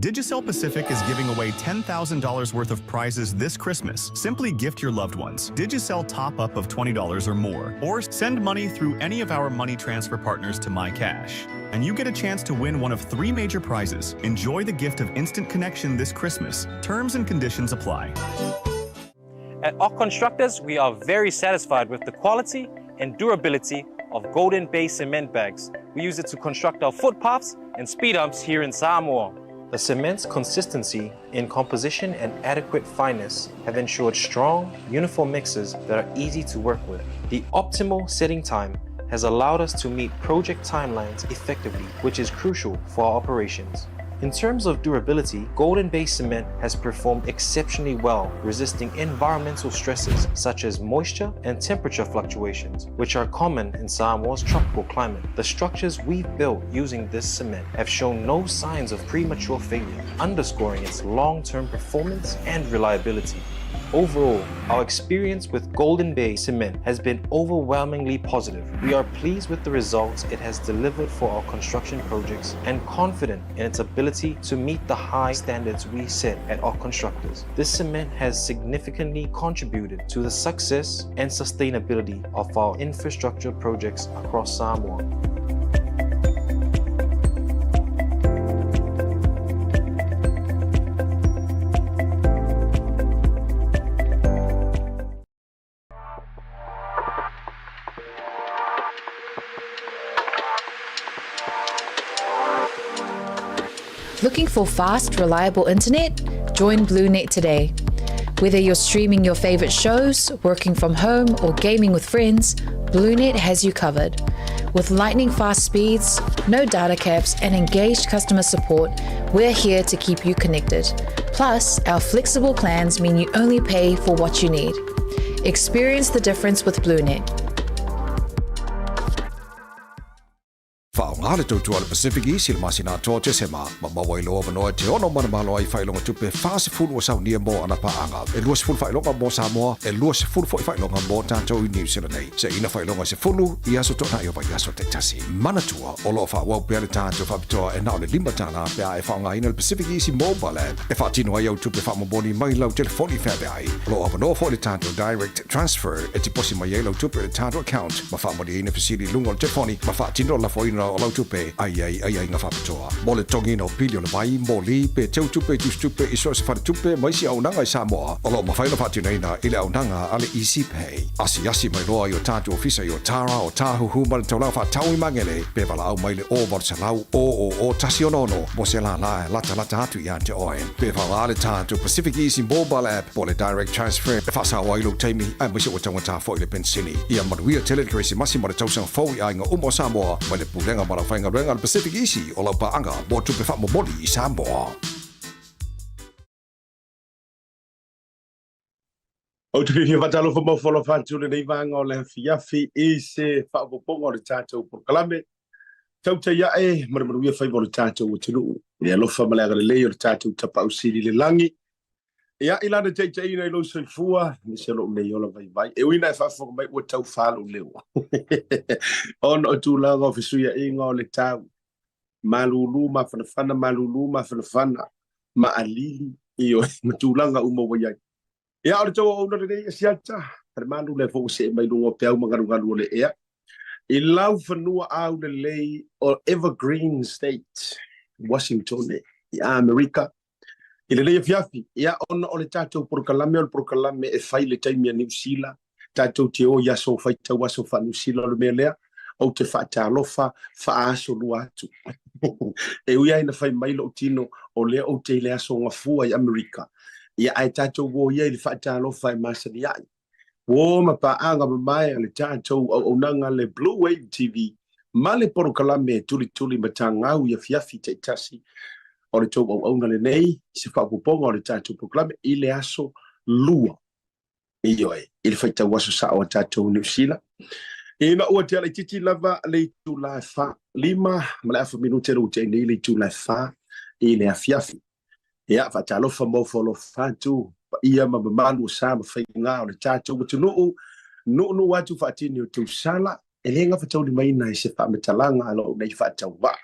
Digicel Pacific is giving away $10,000 worth of prizes this Christmas. Simply gift your loved ones. Digicel top up of $20 or more, or send money through any of our money transfer partners to MyCash. And you get a chance to win one of three major prizes. Enjoy the gift of instant connection this Christmas. Terms and conditions apply. At Oc Constructors, we are very satisfied with the quality and durability of Golden Bay cement bags. We use it to construct our footpaths and speed humps here in Samoa. The cement's consistency in composition and adequate fineness have ensured strong, uniform mixes that are easy to work with. The optimal setting time has allowed us to meet project timelines effectively, which is crucial for our operations. In terms of durability, Golden Bay Cement has performed exceptionally well, resisting environmental stresses such as moisture and temperature fluctuations, which are common in Samoa's tropical climate. The structures we've built using this cement have shown no signs of premature failure, underscoring its long-term performance and reliability. Overall, our experience with Golden Bay Cement has been overwhelmingly positive. We are pleased with the results it has delivered for our construction projects and confident in its ability to meet the high standards we set at our constructors. This cement has significantly contributed to the success and sustainability of our infrastructure projects across Samoa. Looking for fast, reliable internet? Join BlueNet today. Whether you're streaming your favorite shows, working from home, or gaming with friends, BlueNet has you covered. With lightning fast speeds, no data caps, and engaged customer support, we're here to keep you connected. Plus, our flexible plans mean you only pay for what you need. Experience the difference with BlueNet. Faaaoga le tautua a le Pacific East i le masina atoa o Tesema, ma maua ai lou avanoa e te ono manumalo ai i faailoga tupe 40 ua saunia mo ana paaga. E 20 faailoga mo Samoa, e 20 foi faailoga mo tatou i Niu Sila nei. Seina faailoga e 10 i aso toanai o vaiaso taitasi. Manatua, o lo o faaauau pea le tatou faapitoa e na o le $5 pe a e faaaogaina le Pacific Easy Mobile App e faatino ai au tupe faamomoli mai lau telefoni feaveai. O lo o avanoa foi le tatou Direct Transfer e tiposi mai ai lau tupe i le tatou account ma faamalieina fesili i luga o le telefoni ma faatino le lafoina o lau tupe a i ai aiaiga faapitoa mo le totogiina o pili o le vai, moli, pe teu tupe i tusitupe i so o se faletupe ma isi auaunaga i Samoa o lo o mafai ona faatinoina i le auaunaga a le Easy Pay. Asiasi mai loa i o tatou ofisa i Otara, Otāhuhu ma le taulaga faatau i Magele pe valaau mai i le 0800 000 166 mo se lālā e latalata atu ia te oe. Pe faaaoga le tatou Pacific Easy Mobile App po o le Direct Transfer e faasao ai lou taimi aemaise ua taugata foi le penisini. Ia manuia tele le Kerisimasi ma le tausaga fou i aiga uma o Samoa mai le Pulega ma le Aufaigaluega a le Pacific Easy o lau paaga mo tupe faamomoli i Samoa. Ou te fiafia faatalofa ma ofo-alofa atu lenei vaega o le afiafi i se faaopoopoga o le tatou polokalame. Tautai ae ma le manuia faiva o le tatou atunuu. I le alofa ma le agalelei o le tatou Tapaau Sili i le lagi. Ia, i lana taitaiina i lou soifua, aemaise lou nei ola vaivai. E ui ina e faafofoga mai ua tau fa lou leo. Ona o tulaga o fesuiaiga o le tau. Malulu mafanafana, malulu mafanafana, maalili, ioe, ma tulaga uma ua i ai. Ia, o le tou auauna lenei e siata, Falemanu lea foi ua see mai luga o peau ma galugalu o le ea, i lau fanua aulelei o Evergreen State, Washingtone, i Amerika, i lenei afiafi. Ia, ona o le tatou polokalame, o le polokalame e fai i le taimi a Niu Sila, tatou te o i aso faitau aso faa-Niu Sila, o le mea lea, ou te faatalofa faaaso lua atu. E ui lava ina fai mai lou tino, o lea ou te i le aso gafua i Amerika, ia ae tatou o ia i le faatalofa e masani ai. Uo ma paaga mamae a le tatou auaunaga le Blue Wave TV ma le polokalame Tulituli Matagau i afiafi taitasi o le tou auauna lenei i se faaopoopoga o le tatou polokalame i le aso Lua. Ioe, i le faitau aso sao a tatou Niu Sila. Ina ua tea laitiiti lava le itula e fa, 5:30 minute ua tea nei le itula e 4 i le afiafi. Ia, faatalofa ma ofo-alofa atu, paia ma mamalu o sa ma faiga o le tatou atunuu, nuunuu atu faatini o tausala, e le gafataulimaina i se faamatalaga a lou nei faatauvaa.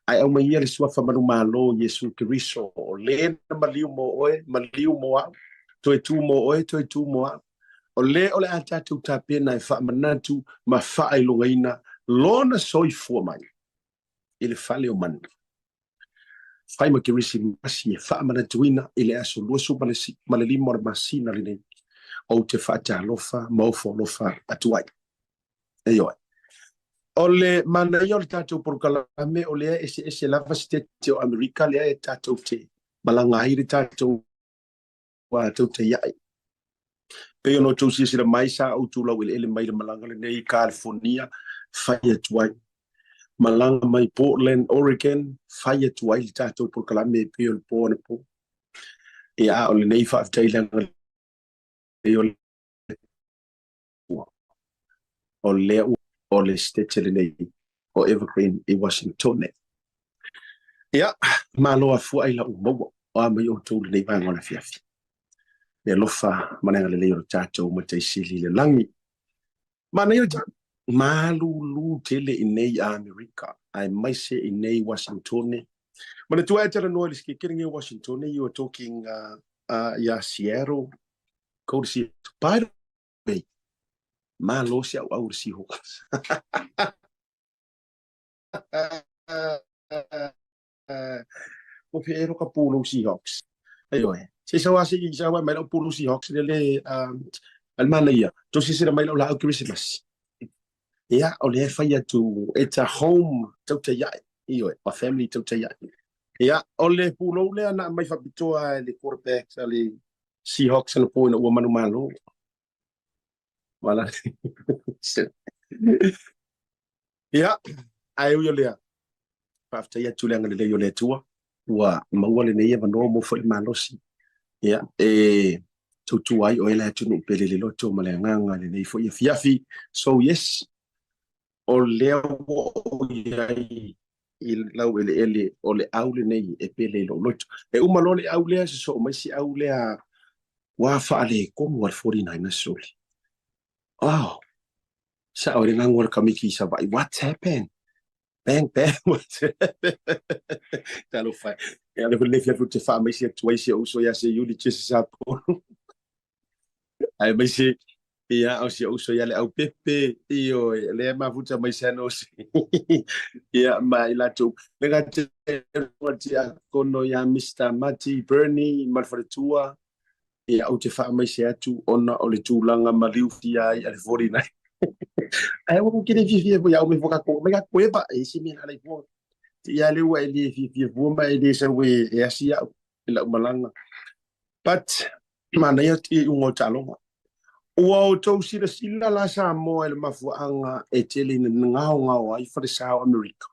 Ae aumai ia le Suafa manumalo o Iesu Keriso, o le na maliu mo oe, maliu mo au, toe tu mo oe, toe tu mo au. O le o le a tatou tapena e faamanatu ma faailogaina Lona soifua mai i le fale o manu. Fai ma Kerisimasi e faamanatuina i le aso 25 o le masina lenei. Ou te faatalofa ma ofo alofa atu ai. Ioe. O le manaia o le tatou polokalame o lea e eseese lava sitete o Amerika lea e tatou te malaga ai le tatou tautaia'i. Pei ona outou silasila mai sa ou tulau eleele mai le malaga lenei i Kalifonia fai atu ai. Malaga mai Portland, Oregon fai atu ai le tatou polokalame e pei o le po anapo. Ia a o lenei faafetai i le agalelei o le Atua. O lea ua o le sitete lenei o Evergreen i Washingtone. Ia, malo afua ai la ua maua o a mai outou lenei vaega o le afiafi. Le alofa ma le agalelei o le tatou Matai Sili i le lagi. Manaia le malulu tele i nei Amerika, aemaise i nei Washingtone. Manatua e talanoa i le sikekele nei o Washingtone, you are talking ia Seattle, go to Seattle. By the way, malo se auau le Seahawks. Ua pe ero ka pulou Seahawks. Ioe. Se sau a se i sau mai lau pulou Seahawks le le al mana ia. To se sira mai lau lau Christmas. Ia, o le fai atu it's a home tau te iai. Ioe, a family tau te iai. Ia, o le pulou lea na mai faapitoa e le quarterback a le Seahawks na po ina ua manumalo. Wala. Ia, ae ui o lea, faafetai atu le agalelei o le Atua, ua maua lenei avanoa mo foi le malosi. Ia, e tautua ai oe le atunuu pele le loto ma le agaga lenei foi afiafi. So yes, o lea ua ou i ai i lau eleele o le au lenei e pele i lou loto. E uma loa le au lea, sosoo mai si au lea ua faaletonu a le 49 soli. Oh, sao le gago a le Kamiki i Savaii, what's happened? Bang, bang, what's happened? Talofa e. E ale foi lenei afiafi ou te faamaise atu ai si ou uso ia Seiuli Jesse Sapolu. Aemaise ia o si ou uso ia Leaupepe, ioe, lea e mafuta mai San Jose. Ia ma i latou. Le gata tiakono ia Mr. Mati Bernie ma le faletua, ia ou te faamaise atu ona o le tulaga maliu fia ai a le 49. Ae ua ku kele fiafia foi au me foka ko mai ka koe ba e si me ala i fua. Ia le ua e le fiafia fua ma e le sau e e asi au i lau malaga. But manaia i iuga o taaloga. Ua outou silasila la Samoa i le mafuaaga e tele ina gaogao ai falesa o Amerika.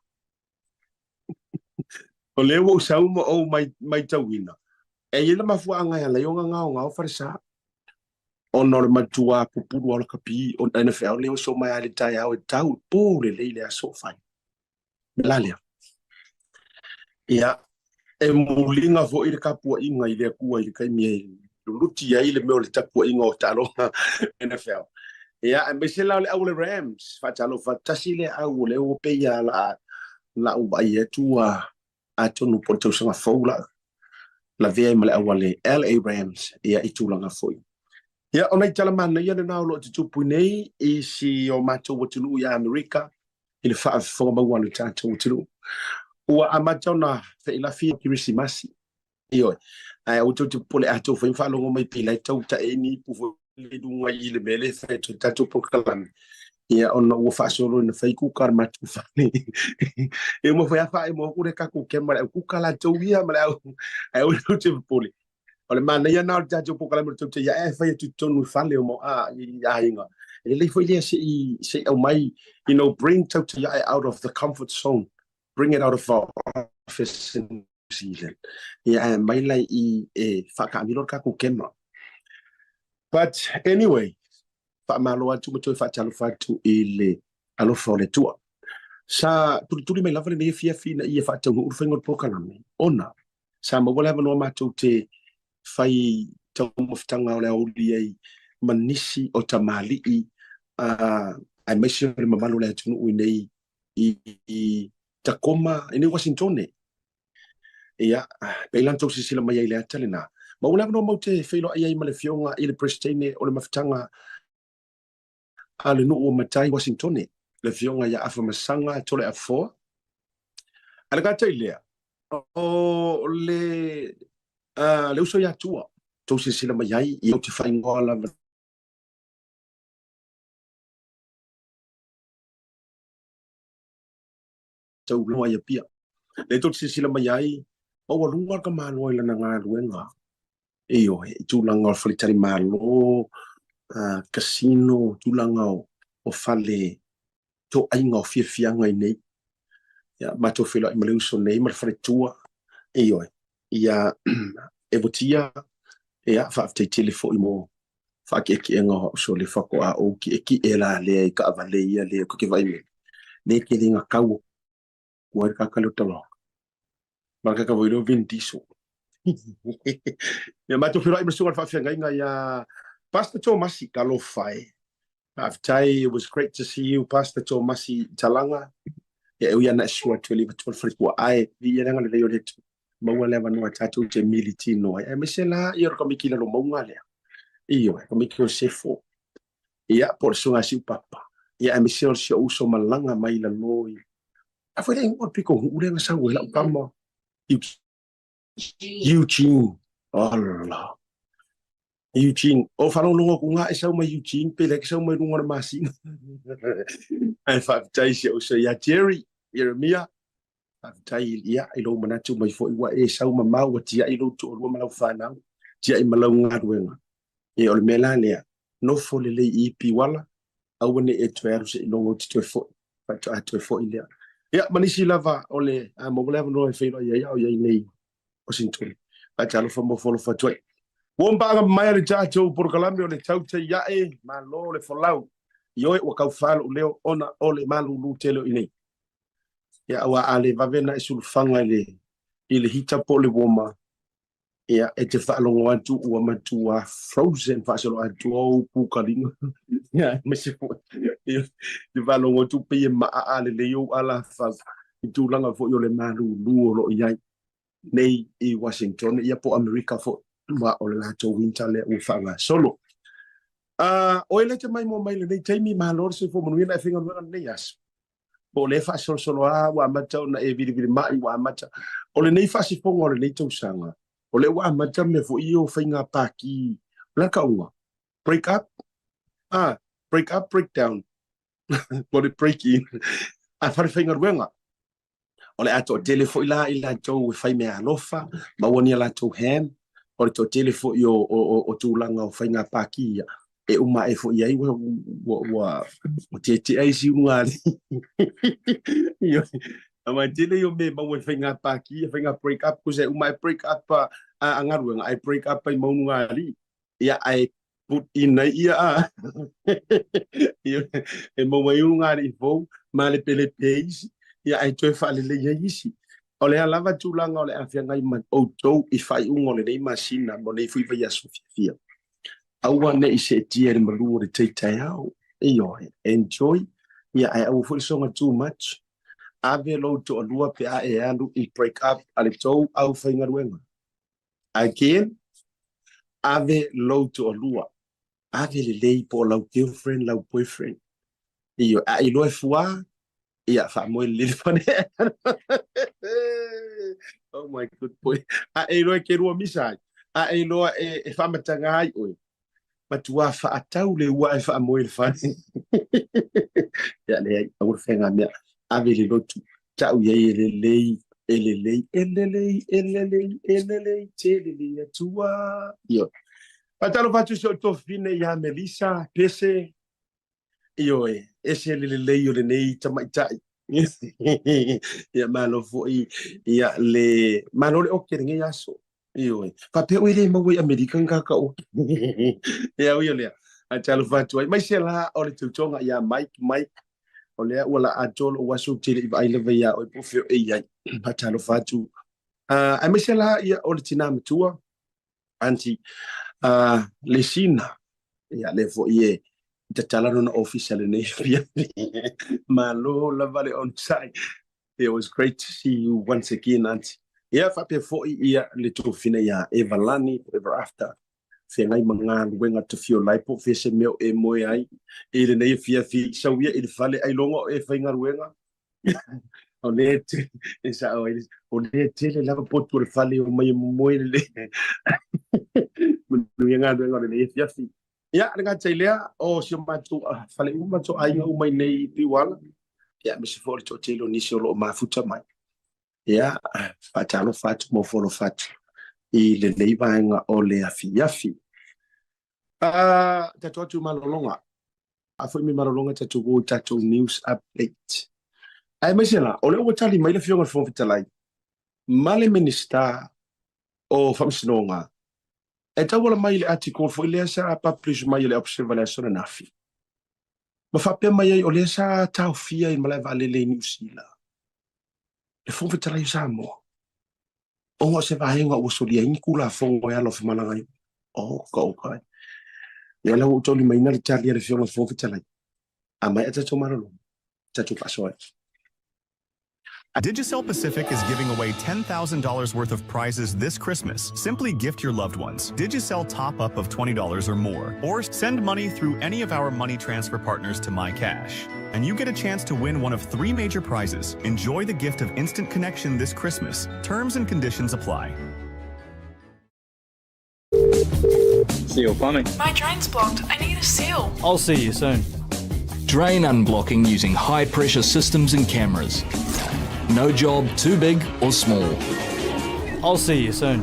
O lea ua ou sau ma ou maitauina, e i ai le mafuaaga e ala ai ona gaogao falesa, ona o le matua pupulu lava o le lakapi o le NFL lea ua oso mai lava i le taeao e tau i le po lelei le aso o fai. O le mea la lea, ia, e muliga foi le tapuaiga i le Atua i le taimi e luluti ai le mea o le tapuaiga o taaloga NFL. Ia, aemaise la o le au o le Rams, faatalofa, tasi lea au o lea ua pei lava la lau vaai atu ua atonu po o le tausaga fou la lavea ai ma le au a le LA Rams, ia, i tulaga foi. Ia, o nai tala manaia lena o lo o tutupu i nei i si o matou atunuu i Amerika, i le faafofoga maua a lo tatou atunuu. Ua amata ona feilafi Kerisimasi, ioe, ae aua tou te popole a tou fai ma faalogo mai pei la e tau tae ni ipu foi i luga i le mea lea e fai atu ai le tatou polokalame, ia ona ua faasolo ina fai kuka a le matou fale. E uma foi a faaemo atu le tatou camera, le au kuka latou ia ma le au, ae aua tou te popole. O le manaia lena o le tatou polokalame o le tou te ia e fai atu i totonu i fale o i aiga. E lelei foi lea se i se i aumai, you know, bring Tautaiae out of the comfort zone, bring it out of our office in New Zealand. Ia ae aumai la i e faataamilo le tatou camera. But anyway, faamalo atu ma toe faatalofa atu i le alofa o le Atua. Sa tulituli mai lava lenei afiafi ina ia faataunuu le faiga o le polokalame, ona Sa maua le avanoa matou te fai taumafataga o le aoauli ai ma nisi o tamalii aemaise o le mamalu o le atunuu i nei i Tacoma i nei Wasintone. Ia, pei la na tou silasila mai ai i le ata lena. Ma ua le avanoa matou te feiloai ai ma le Afioga i le Peresetene o le Mafutaga a le nuu o Matai Wasintone, le Afioga ia Afamasaga Toleafoa. A le gata i lea, o le, le uso ia Tua, tou silasila mai ai, ia ou te faaigoa lava tauloa i Apia. Lea tou te silasila mai ai, maualuga le tamaloa i lana galuega. Ioe, i tulaga o faletalimalo, casino, tulaga o fale toaiga o fiafiaga i nei. Ia, matou feiloai ma le uso nei ma le faletua. Ioe, ia Evotia, ia, faafetai tele foi mo faaki'eki'ega o a'u sole faatoa ou ki'eki'e la lea i taavale ia lea ou te vaai mai nei tele ina tau atu ai le tagata lea o Taloa ma le tagata foi lea o Vin Diesel. Ia matou feiloai ma le susuga i le faafeagaiga ia Pastor Tomasi, talofa e. Faafetai, it was great to see you Pastor Tomasi Talaga. Ia e ui ana e sua atu e le matua le faletua ae viia le agalelei o le Atua. Maua le avanoa tatou te mili tino ai. Aemaise la ia o le Komiti Lalomauga lea. Ioe, Komiti o Sefo. Ia, po o le susuga a Siupapa. Ia, aemaise o si ou uso malaga mai lalo i... A foi le igoa o le pito nuu lea na sau ai lau tama. Eugene. Ala. Eugene. O faalogologo atu nga e sau mai Eugene pe le ke sau mai luga o le masina. Ae faafetai si ou uso ia Jerry, Jeremia. Faafetai ia i lou manatu mai foi ua e sau mamao ua tiai lou toalua ma lau fanau, tiai ma lau galuega. E o le mea la lea, nofo lelei i Piwala, aua ne i e toe alu seiloga ou te toe foi, faatoa toe foi lea. Ia, ma nisi lava o le a maua le avanoa e feiloai ai a o i ai nei Washington. Faatalofa ma ofo atu ai. Ua mpaaga mamae le tatou polokalame o le tautai ae, malo le folau. Ioe ua taufa lou leo ona o le malulu tele o i nei. Ia, aua a le vave ona e sulufaga i le, i le hita po o le warmer, ia, e te faalogo atu ua matua frozen faasoloatoa ou pukaliga. Ia, aemaise foi, ia, te faalogo atu pei e maaa lelei ou alafau i tulaga foi o le malulu o lo o i ai nei i Washington, ia po o Amerika foi, ma o le latou winter lea ua faagasolo. O e lete mai mo mai lenei taimi, malo le soifua manuia na e faigaluega lenei aso. Po o lea e faasolosolo lava ua amata ona e vilivilimai, ua amata. O lenei faasifoga o lenei tausaga, o lea ua amata mea foi ia o faiga paki, o le a le tauga? Break up? Ah, break up, break down. Po o le break in. A fale faigaluega. O le a toatele foi la i latou e fai meaalofa, maua ni a latou ham, o le toatele foi o, o, o, o tulaga o faiga paki ia, e uma ae foi ai ua, ua, ua, ua tietea isi ulugalii. Aua e tele ia o mea e maua i faiga paki, faiga break up, kusa e uma ae break up a, a galuega, ae break up ai ma ulugalii. Ia, ae put in ai ia a. E maua ai ulugalii fou, malepelepe ai isi, ia ae toe faalelei ai isi. O le a lava tulaga o le a feagai ma outou i faaiuga o lenei masina ma lenei foi vaiaso fiafia. Aua ne i seetia i le malu o le tai taeao. Ioe, enjoy, ia ae aua foi le soga too much. Ave lou toalua pe a e alu i break up a le tou aufaigaluega. Again, ave lou toalua. Ave lelei po o lau girlfriend, lau boyfriend. Ioe, a e iloa e fuā, ia faamoe lelei le fale. Oh my good boy. A e iloa e kelua misa ai, a e iloa e, e faamataga ai oe, matua faatau le ua ae faamoe le fale. Ia leai, aua le faiga mea. Ave le lotu, tau i ai e lelei, e lelei, e lelei, e lelei, e lelei tele le Atua. Ioe. Faatalofa atu i si ou tuafafine ia Melissa Pese, Ioe, ese le lelei o lenei tamaitai. Ia malo foi ia le malo le oke lenei aso. Ioe, faapea oe le maua i Amerika ni kaka oke. Ia ui o lea, a talofa atu ai. Mai se la o le tautoga ia Mike, Mike, o lea ua la atoa lou aso ou te le i vaai lava ia oe po o fea o e i ai. Faatalofa atu. Aemaise la ia o le tina matua, Aunty Lesina, ia lea foi e tatala lona ofisa lenei afiafi. Malo lava le onosai. It was great to see you once again, Auntie. Ia, faapea foi ia le tofina iā Eva Lani, Forever After, feagai ma galuega tofio lai po o fea se mea o e moe ai i lenei afiafi, sau ia i le fale ailoga o e faigaluega. O lea e e sao ai, o lea e tele lava potu o le fale o mai e momoe lelei. Manuia galuega o lenei afiafi. Ia, le gata i lea, o si o matou fale uma, matou aiga uma i nei i Piuala, ia, aemaise foi o le toatele o nisi o lo o mafuta mai. Ia, faatalofa atu ma ofo alofa atu i lenei vaega o le afiafi. Tatou atu i malologa. A foi mai malologa tatou o i tatou news update. Aemaise la, o lea ua tali mai le Afioga i le Fofoga Fetalai ma le Minisita o Faamasinoga e tauala mai i le article foi lea sa publish mai e le Observer i le aso ananafi, ma faapea mai ai o lea sa taofia i le malae vaalele i Niu Sila le Fofoga Fetalai o Samoa ona o se vaega ua solia ai ni Tulafono e ala o femalagaaiga. Oka oka e. Ia la ua ou taulimaina le tali a le Afioga i le Fofoga Fetalai. A maea tatou malologa, tatou faasoa ai. Digicel Pacific is giving away $10,000 worth of prizes this Christmas. Simply gift your loved ones. Digicel top up of $20 or more, or send money through any of our money transfer partners to MyCash. And you get a chance to win one of three major prizes. Enjoy the gift of instant connection this Christmas. Terms and conditions apply. Seal plumbing. My drain's blocked. I need a seal. I'll see you soon. Drain unblocking using high pressure systems and cameras. No job too big or small. I'll see you soon.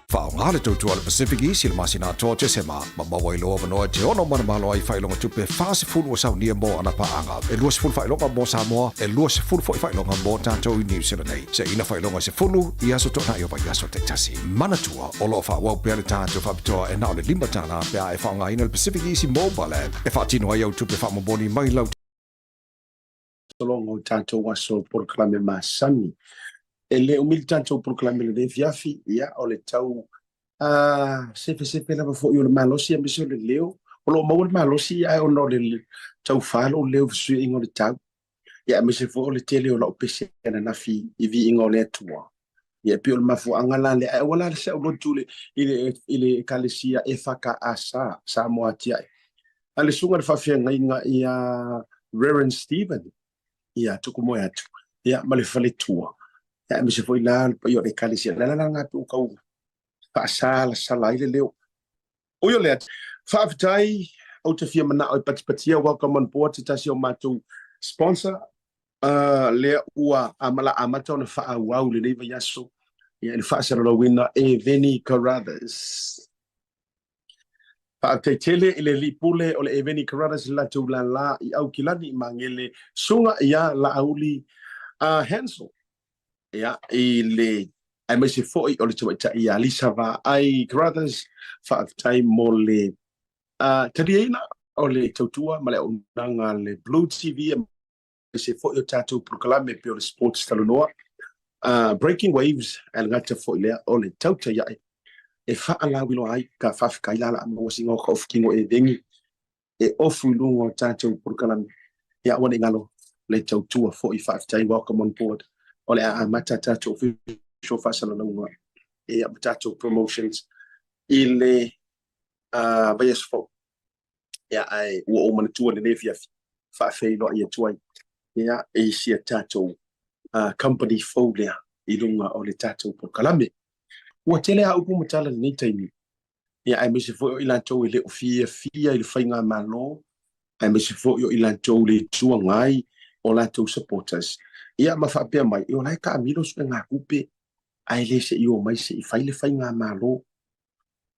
Faaaoga le tautua a le Pacific East i le masina atoa o Tesema, ma maua ai lou avanoa e te ono manumalo ai i faailoga tupe 40 ua saunia mo ana paaga. E 20 faailoga mo Samoa, e 20 foi faailoga mo tatou i Niu Sila nei. Seina faailoga se 10 i aso toonai o vaiaso taitasi. Manatua, o lo o faaauau pea le tatou faapitoa e na o le $5 pe a e faaaogaina le Pacific Easy Mobile App e faatino ai au tupe faamomoli mai lau Sologa o tatou aso polokalame masani. E le umi le tatou polokalame i lenei afiafi, ia, o le tau sefesefe lava foi o le malosi aemaise o le leo. O lo o maua le malosi ae ona o le taufa lou leo i fesuiaiga o le tau. Ia aemaise foi o le tele o lau pese ananafi i viiga o le Atua. Ia e pei o le mafuaaga la lea, ae aua la se aulotu i le i le Ekalesia EFKS Samoa Atiae. A le susuga i le faafeagaiga ia Reverend Stephen, ia tuku moe atu, ia ma le faletua. Ia aemaise foi la le paia o le Ekalesia. La la la ngā peu kau faasalasala ai le leo. Ui o lea, faafetai, ou te fia manao e patipatia Welcome on Board se tasi o matou sponsor lea ua la amata ona faaauau i lenei vaiaso ia i le faasalalauina e Veni Carruthers. Faafetai tele i le Alii Pule o le Eveni Carruthers i le latou lālā i Aukilani i Magele, Susuga ia Laauli Hansel, ia, i le aemaise foi o le tamaitai ia Lisa Vaai Carruthers. Faafetai mo le taliaina o le tautua ma le auaunaga a le Blue TV aemaise foi o tatou polokalame e pei o le Sports Talanoa, Breaking Waves, ae le gata foi lea o le tautai ae e faalauiloa ai ka faafetai la la maua siga o ka ofutino e vengi e ofu i luga o tatou polokalame. Ia aua ne i galo le tautua foi. Faafetai, welcome on board. O le a amata tatou official faasalalauga ia ma tatou promotions i le vaiaso fou. Ia, ae ua ou manatua i lenei afiafi faafeiloai atu ai ia i si a tatou company fou lea. i luga o le tatou polokalame. Ua tele a upu ma tala i lenei taimi, ia aemaise foi o i latou e le o fiafia i le faigamalo, aemaise foi o i latou le Itu Agai, o latou supporters, ia ma faapea mai, o la e taamilo suegatupe, ae le se i omai se i fai le faigamalo.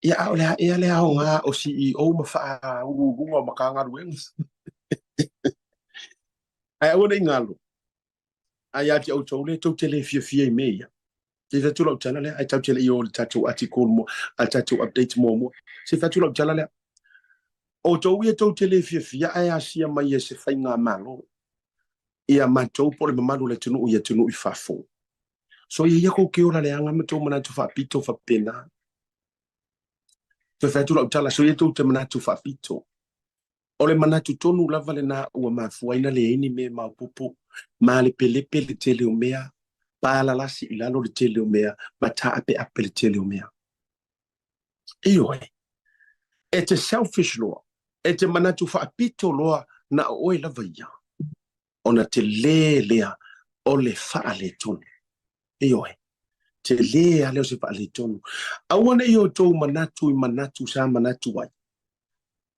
Ia, a o le a ea le aoga o CEO ma faauluuluga o Matagaluega? Ae aua ne i galo, a ia te outou lea tou te le fiafia i mea ia. Se i fai atu lau tala lea, ae tatou te le i o i le tatou article mo, a le tatou update muamua. Se i fai atu lau tala lea. Outou ia tou te le fiafia ae asia mai e se faigamalo ia matou po o le mamalu o le atunuu i atunuu i fafo. So ia ia kou ke ola leaga ma tou manatu faapito faapena. Toe fai atu lau tala, so ia tou te manatu faapito. O le manatu tonu lava lena ua mafua ai na leai ni mea maopoopo, malepelepe le tele o mea, palalasi i lalo le tele o mea, ma taapeape le tele o mea. Ioe, e te selfish loa, e te manatu faapito loa na o oe lava ia, ona tele lea o le faaletonu. Ioe, tele lava lea o se faaletonu. Aua ne i outou manatu i manatu sa manatu ai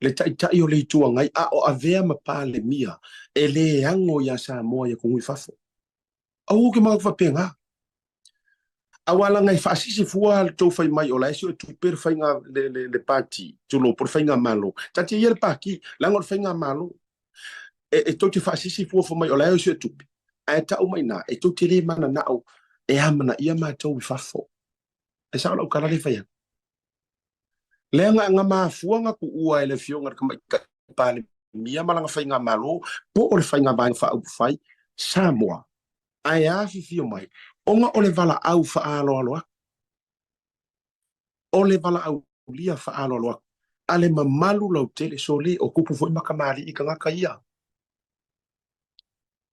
le Taitai o le Itu Agai a o avea ma Palemia e le ago iā Samoa i atunuu i fafo. Aua ou te manatu faapena. Aua leaga e faasisi fua le tou fai mai o la e sue tupe le faiga le, le, le pati, tulou, po o le faigamalo. Taatia ia le pati, leaga o le faigamalo. E, e tou te faasisi fua fai mai o la e sue tupe. Ae tau mai na, e tou te le mananao e amanaia matou i fafo. E sao lau tala lea e fai atu. Leaga na mafua na tuua e le Afioga i le Tamaitai Palemia ma lana faigamalo po o le Faiga Faaupufai Samoa ae afifio mai ona o le valaau faaaloalo atu, o le valaaulia faaaloalo atu a le mamalu lautele, sole, o tupu foi ma kamali'i tagata ia.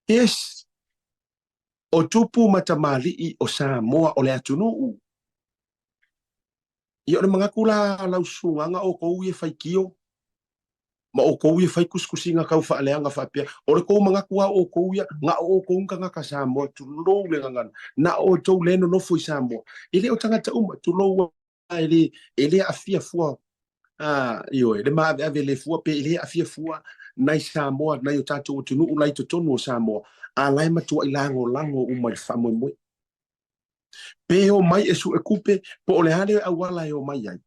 Yes, o tupu ma tamalii o Samoa o le atunuu. Ia o le manatu la lau susugaga o outou ia e faitio ma outou ia e fai tusitusiga tau faaleaga faapea, o le tou manatu lava o outou ia, na o outou ni tagata Samoa, tulou le gagana, na o outou lea e nonofo i Samoa. E le o tagata uma, tulou lava, e le, e le aafia fua, a, ioe, le maaveave le fua pe e le aafia fua nai Samoa, nai o tatou atunuu la i totonu o Samoa, a la e matuai lagolago uma i le faamoemoe. Pe omai e sue tupe, po o le a le auala e omai ai.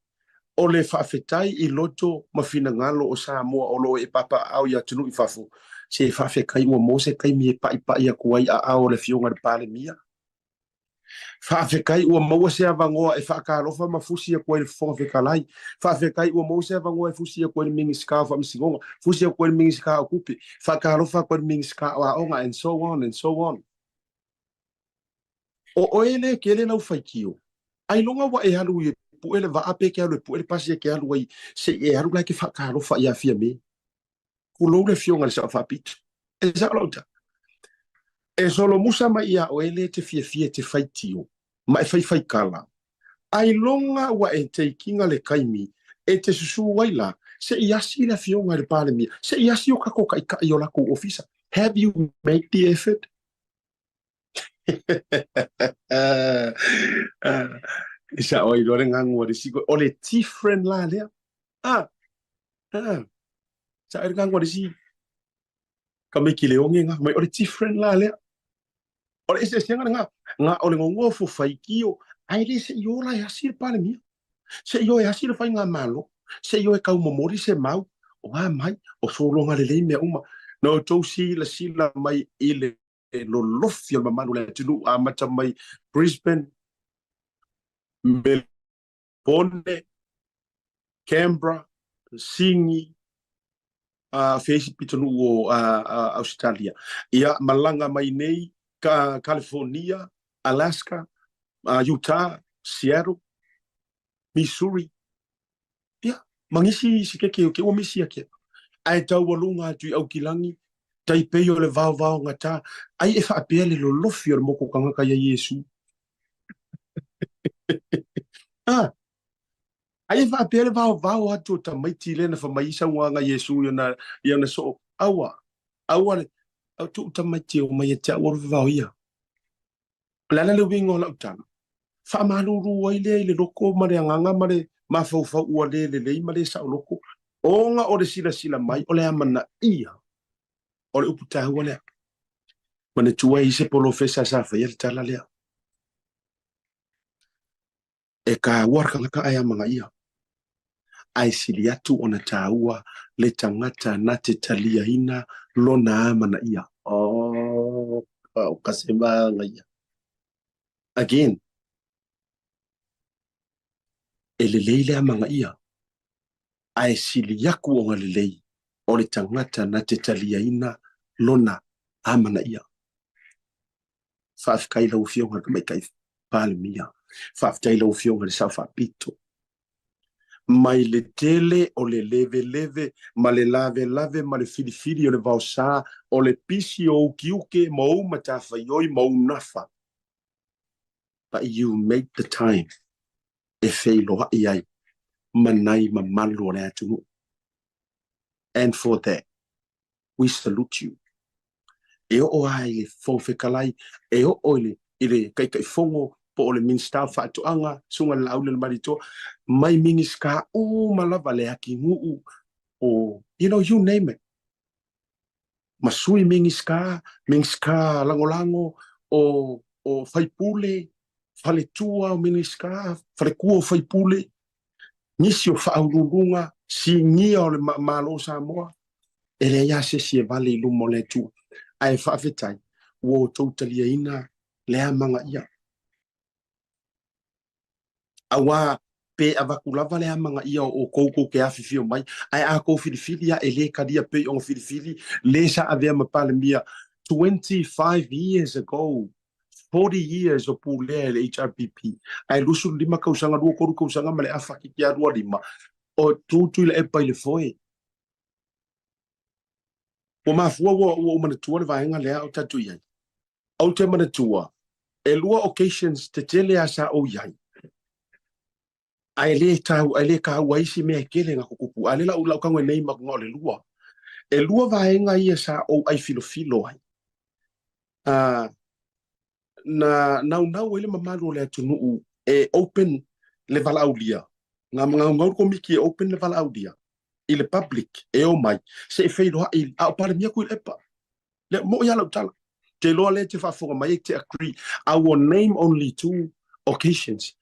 O le faafetai i loto ma finagalo o Samoa o lo o e papaaao i atunuu i fafo, se faafetai ua maua se taimi e pa'ipa'i atu ai aao o le Afioga i le Palemia. Faafetai ua maua se avanoa e faatalofa ma fusi atu ai le Fofoga Fetalai. Faafetai ua maua se avanoa e fusi atu ai le Minisita o Faamasinoga, fusi atu ai le Minisita o Tupe, faatalofa atu ai le Minisita o Aoga and so on and so on. O oe lea e tele lau faitio, ailoga ua e alu e pue le vaa pe e te alu e pue le pasi e te alu ai se i e alu la e te faatalofa ia Fiame. Tulou le Afioga i le Sao Faapito. E sao lau tala. E solomusa mai ia oe lea e te fiafia e te faitio ma e faifaikala, ailoga ua e teikiga le taimi e te susū ai la se i asi le Afioga i le Palemia, se i asi o tatou taitai o latou ofisa. Have you made the effort? E sao ai loa le gagu a le isi, o le different la lea. Ah, ah, sao ai le gagu a le isi tamaiti le oge ga, mai o le different la lea. O le eseesega lena, na o le nonofo faitio, ae le se i ola e asi le Palemia, se i o e asi le faigamalo, se i o e taumomoli se mau, o a mai, o sologa lelei mea uma. Na outou silasila mai i le lolofi o le mamalu o le atunuu, amata mai Brisbane, Melbourne, Canberra, Sydney, fea isi pitonuu o Ausetalia, ia malaga mai nei California, Alaska, Utah, Seattle, Missouri, Ia, ma nisi sikeke o ke ua misi ake. Ae taualuga atu i Aukilani, tai pei o le vaovaogata, ai e faapea le lolofi o le moku tagata ia Iesu. Ah, ai e faapea le vaovao atu o tamaiti lea na fai mai i saunoaga a Iesu i ona, i ona soo. Aua, aua le, au tuu tamaiti e omai ia te au alu vavao ia. O le a la le uiga o lau tala? Faamalulu ai lea i le loko ma le agaga ma le mafaufau ua le lelei ma le saoloko, ona o le silasila mai o le amanaia o le upu taua lea. Manatua ai se polofesa sa faia le tala lea. E taua le tagata ae amanaia, ae sili atu ona taua le tagata na te taliaina lona amanaia. Oh, ka se manaia. Again, e lelei le amanaia, ae sili aku ona lelei o le tagata na te taliaina lona amanaia. Faafetai lau Afioga i le Tamaitai Palemia, faafetai lau Afioga i le Sao Faapito. Mai le tele o le leveleve ma le lavelave ma le filifili o le vaosa, o le pisi o ukiuke ma ou matafaioi ma ou nafa. But you make the time e feiloai ai ma nai mamalu o le atunuu. And for that, we salute you. E oo lava i le Fofoga Fetalai, e oo i le, i le Taitaifono po o le Minisita o Faatoaga, Susuga i le Laauli Malietoa, mai Minisita uma lava le atinuu o, you know, you name it. Ma sui Minisita, Minisita lagolago o, o faipule, faletua o Minisita, faletua o faipule, nisi o faauluuluga, sinia o le Malo o Samoa, e leai lava se isi e vale i luma o le Atua. Ae faafetai, ua outou taliaina le amanaia. Aua pe avatu lava le amanaia o outou tou te afifio mai, ae a outou filifili lava e le talia pei ona filifili le sa avea ma Palemia 25 years ago, 40 years o pulea e le HRPP, ae 25 tausaga, 23 tausaga ma le afa kiki a 25, o tu Tuilaepa i le foe. Ua mafua ua ou manatua le vaega lea o tatou i ai. Ou te manatua, e lua occasions tetele lava sa ou i ai, ae le tau, ae le taua ai se mea e tele na tutupu, a o lea la ou tago nei ma o le lua. E lua vaega ia sa ou ai filofilo ai. Na naunau ai le mamalu o le atunuu e open le valaaulia, na naunau le komiti e open le valaaulia i le public e omai se i feiloai, a o Palemia Tuilaepa. Lea, mo'i lava lau tala. Te iloa lea e te faafofoga mai e te agree. I will name only two occasions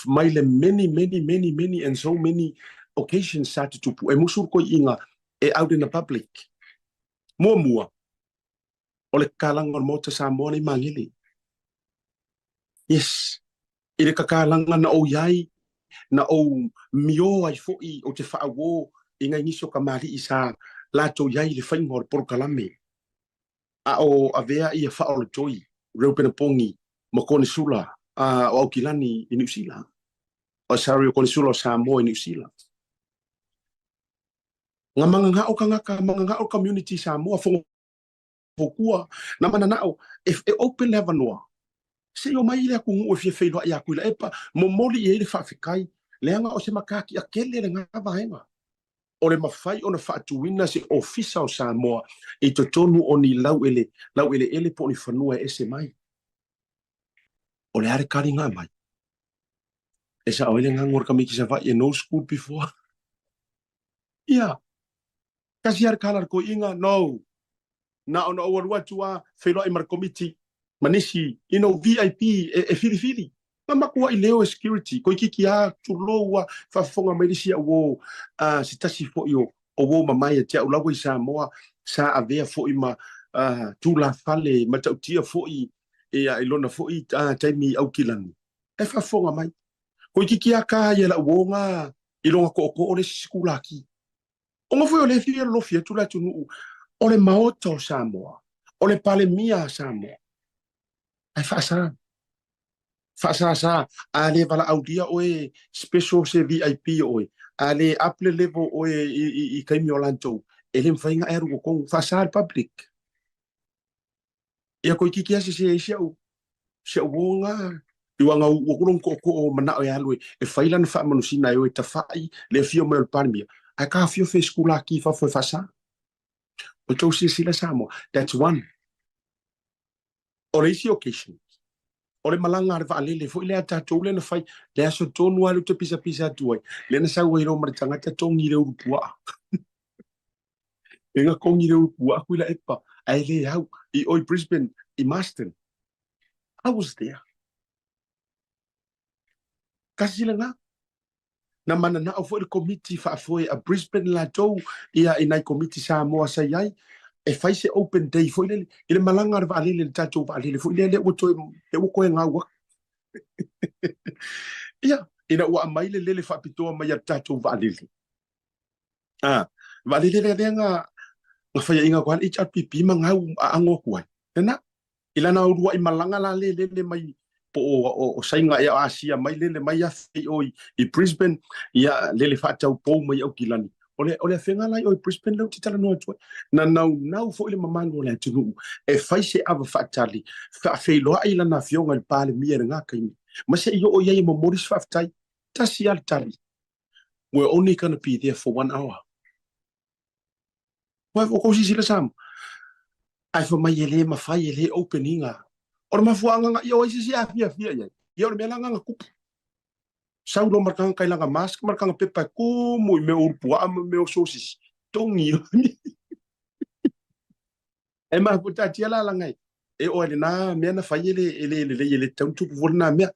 mai le many, many, many, many and so many occasions sa tutupu e musu le koi'iga e out in the public. Muamua, o le kakalaga o le Maota Samoa nei Magele. Yes, i le kakalaga na ou i ai, na ou miō ai foi ou te faauō i nai nisi o kamali'i sa latou i ai i le faiga o le polokalame, a o avea ia faaolotoi Reuben Pongi ma Konesula o Aukilani i Niu Sila, oh sorry, o Konesula o Samoa i Niu Sila. Na mananao tagata, mananao le community i Samoa, fono Hokua, na mananao e, e open le avanoa, se i omai le atunuu e fia feiloai ia Tuilaepa, momoli i ai le faafetai, leaga o se matatia tele lena vaega. O le mafai ona faatuina se ofisa o Samoa i totonu o ni lauele, laueleele po o ni fanua e ese mai. O le a le tali na aumai? E sao ai le gago o le tamaiti Savaii e no school before. Ia, Tasi lava le kala a le toeaina, no. Na ona ou alu atu a feiloai ma le komiti ma nisi, you know, VIP e, e filifili. Na matuai leo e security, toeitiiti a tulou a faafofoga mai le isi au uo, uh, se tasi foi o, o uo mamae ia te au lava i Samoa, sa avea foi ma uh, tulafale matautia foi ia, i lona foi uh, taimi i Aukilani. E faafofoga mai. Toeitiiti a ka ia lau uo nga i lona tootoo le isi sikulaki. Ona foi o lea e fia lolofi atu le atunuu, o le Maota o Samoa, o le Palemia a Samoa, ae faasa. Faasasa, a le valaaulia oe special se VIP oe, a le up le level oe i, i, i taimi o lantou, e le mafai ona e alu i totonu. Faasa le public. Ia toeitiiti lava sese ai si au si au uo na i uaga ua ku lona tootoo manao e alu e fai lana faamanusina e o e tafai le afio mai o le Palemia ae ka afio fe sikulaki i fafo e faasa. O tou silasila Samoa, that's one. O le isi occasion, O le malaga a le vaalele foi lea a tatou lea na fai, le aso tonu lava lea ou te pisapisa atu ai, lea na sau ai loa ma le tagata togi le ulu puaa. E nga togi le ulu puaa Tuilaepa, ae le au i o i Brisbane, i Marsden. I was there. Tasi lena. Na mananao foi le Komiti Faafoe a Brisbane latou ia i nai Komiti Samoa sa i ai e fai se open day foi lele i le malaga a le vaalele, le tatou vaalele foi lea, lea ua toe, lea ua toe gau atu. Ia, ina ua aumai le lele faapitoa mai a le tatou vaalele. Ah, vaalele lea lea na, na faiaina atu ai le HRPP ma gau aago atu ai. Lena, I lana uluai malaga la le lele mai po o Saina ea o Asia mai lele mai afe i o i Brisbane, ia lele faataupou mai Aukilani. O le, o le afega la i o i Brisbane lea ou te talanoa atu ai. Na naunau foi le mamalu o le atunuu e fai se ava faatali, faafeiloai lana afioga i le Palemia i lena taimi, ma se i oo i ai e momoli se faafetai. Tasi lava le tali, We're only gonna be there for one hour. Ua ua kou sisila Samoa. Ae fai mai e le mafai e le open iga. O le mafuaaga nga ia o ai se isi e afiafia i ai. Ia o le mea la nga nga tupu. Sau loa ma le tagata i lana mask ma le taga pepa e tumu i mea o ulupuaa ma mea o sosisi. Togi loa. E mafua taatia la laga e oo ai lena mea na fai e le e le lelei e le tatau ona tupu foi lena mea.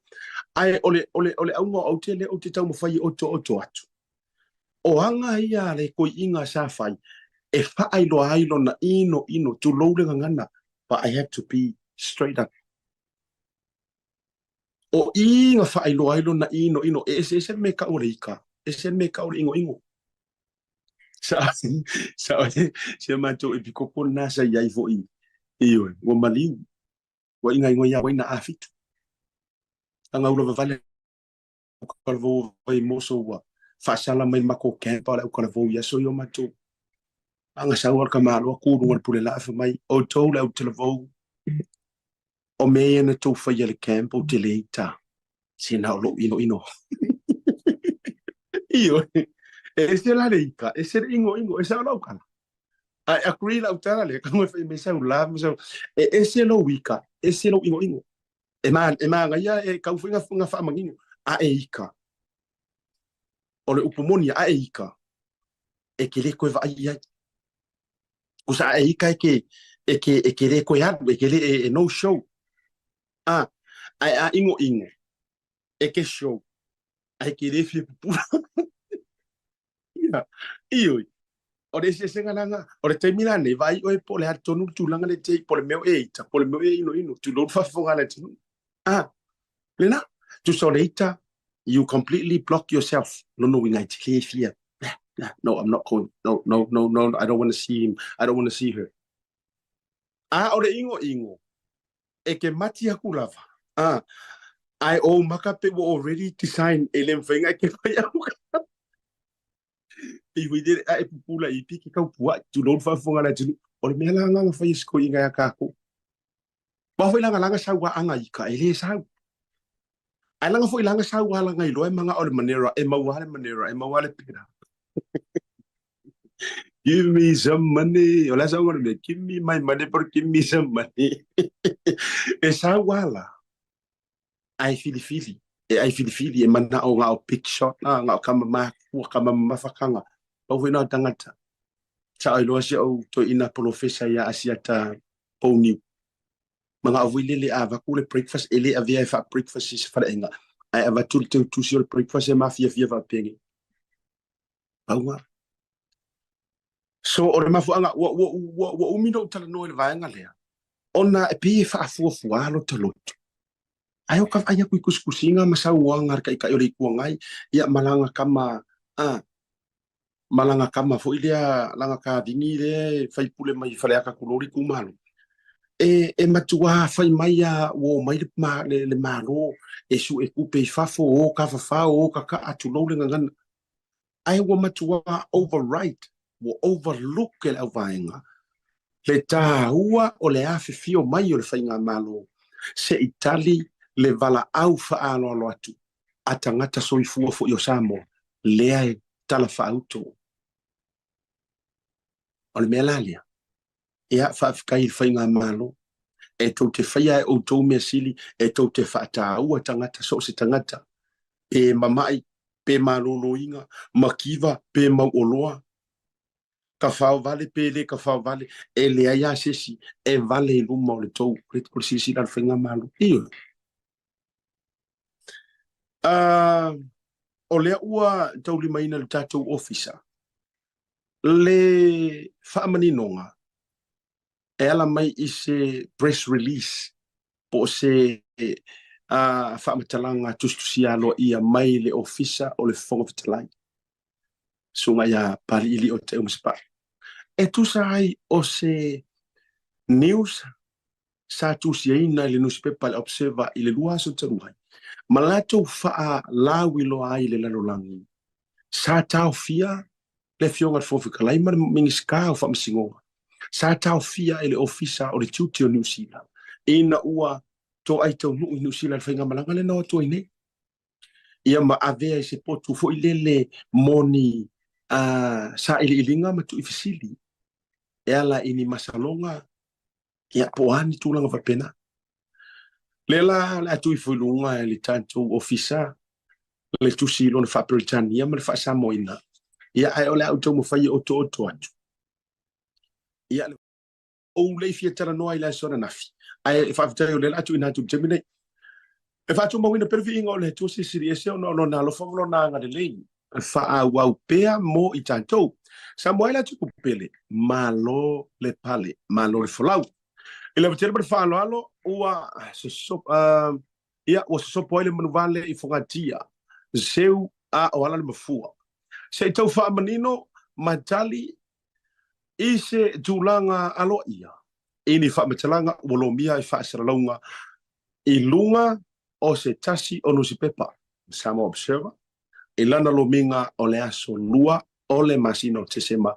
Ae o le o le o le auga o aute lea ou te taumafai e otooto atu. O aga ia a le toeaina sa fai e faailoa ai lona inoino, tulou le gagana, but I have to be straight up. O i na faailoa ai lona inoino, e eseese le mea e tau o le ika, ese le mea e tau o le inoino. Sa sa si a matou epikopo lena sa i ai foi, ioe, ua maliu, ua ingaingoa ia wai na afitu. Anga ula vavale au vai moso ua faasala mai matou camp o le aukalavou i aso ia o matou. Anga sau al ka malo ku lunga le pule laa fai mai, outou le autalavou, o mea ia na tou faia i le camp ou te le ita. Se na o lou inoino. Ioe, e ese la le ita, ese le inoino, e sao lau tala. I agree lau tala lea, ka fai mai sau la, sau, e ese lou ika, ese lou inoino. E ma, e manaia e kau foi nga faamanino, a e ika. O le upu moni, a e ika, e ke le koe vaai i ai. Kusa a e ika e ke, e ke, e ke le koe alu, e ke le, e, e no show. A, ae a inoino, e ke show, ae ke le fia pupula. Ia, ioe. O le eseesega la na, o le taimi la nei, vaai oe po o le a tonu le tulaga lea e te i, po o le mea o e ita, po o le mea o e inoino, tulou le faafofoga a le atunuu. A, lena, tusa o le ita, you completely block yourself. Lona uiga e te le fia, no, I'm not going, no, no, no, no, I don't want to see him, I don't want to see her. A o le inoino, e ke mati aku lava, a, ae ou maka pe ua already design e le mafai ona e ke fai au ka. Pei foi lele a e pupula i piki kau pua'i, tulou le faafofoga a le atunuu. O le mea la lena na fai e si toeaina ia tatou. Aua foi laga laga sau a aga ika, e le sau. Ae laga foi laga sau a laga iloa e mana'o le manera, e maua lava le manera, e maua lava le pera. Give me some money. O le a sau le mea, give me my money, but give me some money. E sau lava la, ae filifili, e ai filifili, e mana'o na o big shot, na o kama makua, kama mamafa kaga. Pau foi na o tagata. Sa o iloa si ou toeaina polofesa ia Asiata Pouniu. Mana'o foi lele a avatu le breakfast, e le avea e faa-breakfast i se faleaiga, ae avatu le teutusi o le breakfast e mafiafia faapenei. Pauga. So, o le mafuaaga, ua, ua, ua, ua umi lou talanoa i le vaega lea, ona e pei e faafuafua lota loto. Ae o ka vaai aku i tusitusiga ma saunoaga a le Taitai o le Itu Agai, ia ma lana tama, a, ma lana tama foi lea, lana kavini lea e faipule mai Faleata tulou le itumalo. E, e matuā fai mai a ua omai le, ma, le, le Malo e sue tupe i fafo, o tafafao, o kakaa, tulou le gagana. Ae ua matuā override, ua overlook e le auvaega le tāua o le afifio mai o le Faigamalo se i tali le valaau faaaloalo atu a tagata soifua foi o Samoa lea e tala faauto. O le mea la lea, ia faafetai i le Faigamalo. E tou te faia e outou mea sili, e tou te faataua tagata, so o se tagata, pe mama'i, pe malōlōiga, makiva, pe mauoloa, tafaovale pe le tafaovale, e leai lava se isi e vale i luma o le tou, o le silasila a le Faigamalo. Ioe. O lea ua taulimaina e le tatou Ofisa le faamaninoga e ala mai i se press release po o se faamatalaga tusitusia aloaia mai le Ofisa o le Fofoga Fetalai, Susuga ia Paliilio Teumasepau. E tusa ai o se news sa tusiaina i le nusipepa le Observer i le 2 aso talu ai, ma latou faalauiloa ai i le lalolagi, sa taofia le Afioga i le Fofoga Fetalai ma le Minisita o Faamasinoga, sa taofia e le Ofisa o le Tiute o Niu Sila ina ua toai taunuu i Niu Sila i le faigamalaga lea na o atu ai nei, ia ma avea i se potu foi lele mo ni sailiiliga ma tuuifesili e ala i ni masaloga Ia, po o a ni tulaga faapena. Lea la o le a tuu ifo i luga e le tatou Ofisa le tusi i lona faa-Peretania ma le faa-Samoaina. Ia, ae o le a ou taumafai e otooto atu. Ia, ou le i fia talanoa i le aso ananafi, ae faafetai o lea o le a tuuina atu i le taimi nei. E faatumauina pea le viiga o le Atua Silisili Ese ona o Lona alofa ma Lona agalelei e faaauau pea mo i tatou. Samoa e le atunuu pele, malo le pale, malo le folau. I le ava tele ma le faaaloalo, ua sosopo, ia, ua sosopo ai le manuvale i Fogatia, seu a o ala le mafua. Se i tau faamanino ma tali i se tulaga aloaia i ni faamatalaga ua lomia i faasalalauga i luga o se tasi o nusipepa, Samoa Observer, i lana lomiga o le aso 2 o le masina o Tesema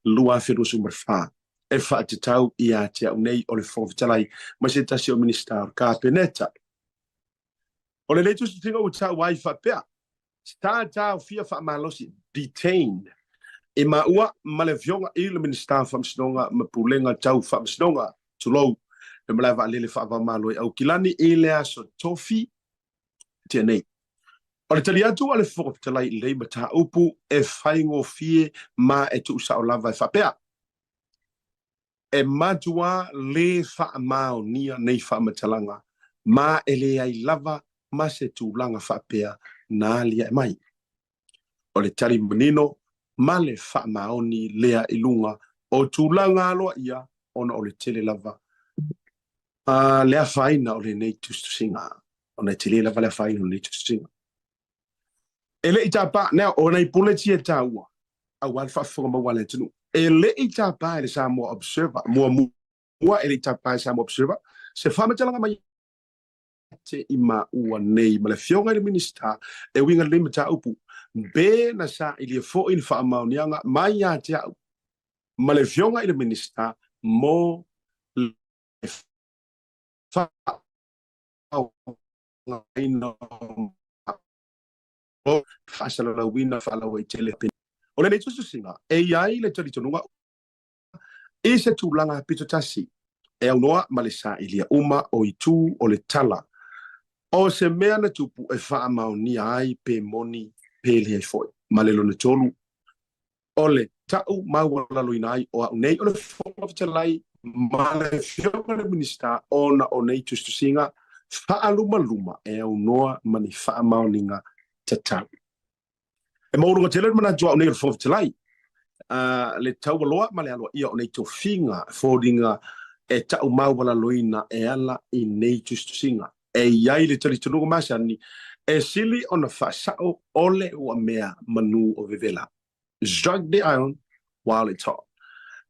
2024, e faatatau ia te au nei o le Fofoga Fetalai ma se tasi o Minisita o le Kapeneta. O lenei tusitusiga ua taua ai faapea, Sa taofia faamalosi, detained, e maua ma le Afioga i le Minisita o Faamasinoga ma Pulega Tau Faamasinoga, tulou, le malae vaalele faava-o-Malo i Aukilani i le aso Tofi tea nei. O le tali atu a le Fofoga Fetalai i lenei mataupu e faigofie ma e tuusao lava e faapea, E matua lē faamaonia nei faamatalaga, ma e leai lava ma se tulaga faapea na aliae mai. O le tali manino ma le faamaoni lea i luga o tulaga aloaia ona o le tele lava le afaina o lenei tusitusiga, ona e tele lava le afaina o lenei tusitusiga. E le i tapa, now, o nai bullets ia e taua, aua le faafofoga maua a le atunuu. E le i tapa e le Samoa Observer, muamua e le i tapa e Samoa Observer, se faamatalaga mai te i maua nei ma le Afioga i le Minisita e uiga i lenei mataupu, pe na sailia foi ni faamaoniaga mai ia te au ma le Afioga i le Minisita mo le faaaogaina o faasalalauina faalauaitele. O lenei tusitusiga, e i ai le talitonuga i se tulaga pitotasi e aunoa ma le sailia uma o itu o le tala o se mea na tupu e faamaonia ai pe moni pe leai foi. Ma le lona tolu, o le ta'u maualaloina ai o a'u nei o le Fofoga Fetalai ma le Afioga i le Minisita ona o nei tusitusiga faalumaluma e aunoa ma ni faamaoniga tatau. E maualuga tele le manatu o a'u nei o le Fofoga Fetalai, le taualoa ma le aloaia o nei tofiga foliga e ta'u maualaloina e ala i nei tusitusiga. E i ai le talitonuga masani e sili ona faasa'o o le uamea manu o vevela, strike the iron while it's hot,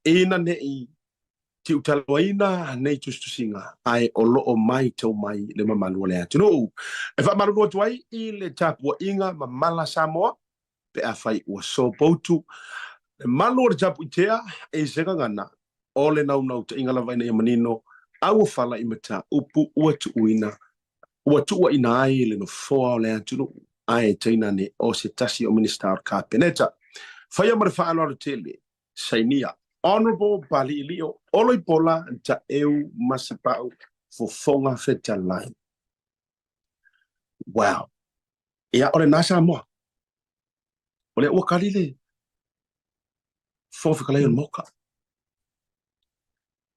ina ne i tiutaloaina nei tusitusiga, ae o lo o matau mai le mamalu o le atunuu. E faamalulu atu ai i le tapuaiga mamala Samoa pe afai ua sopoutu le malu o le tapuitea i se gagana o le naunautaiga lava ina ia manino a ua fala i mataupu ua tuuina ua tuuaina ai le nofoa o le atunuu ae tainane o se tasi o Minisita o le Kapeneta. Faia ma le faaaloalo tele, sainia Honourable Paliilio Oloipola Taeu Masepau. Fofoga Fetalai. Wow. Ia, o lena Samoa. O lea ua kali le Fofoga Fetalai o le Maoka.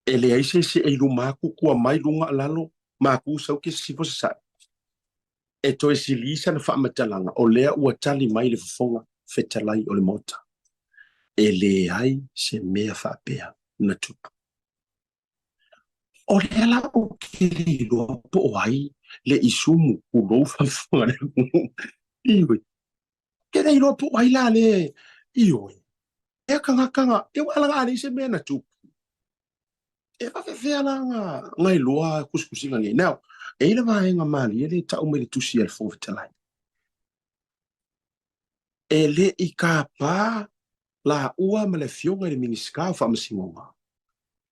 E leai se isi e i luma atu, tua mai, luga, lalo, maku, sauki, sisifo, sasae. E toe sili sana faamatalaga, o lea ua tali mai le Fofoga Fetalai o le Maota. E leai se mea faapea na tupu. O lea la ou te le iloa po o ai le isumu pulou faafofoga le atunuu. Ioe. Ke le iloa po o ai la le ioe. E tagata na, e ua alaga a leai se mea na tupu. E faafefea la na, na iloa tusitusiga nei. Now, e i ai le vaega malie lea e tau mai le tusi a le Fofoga Fetalai. E le i tapa laua ma le Afioga i le Minisita o Faamasinoga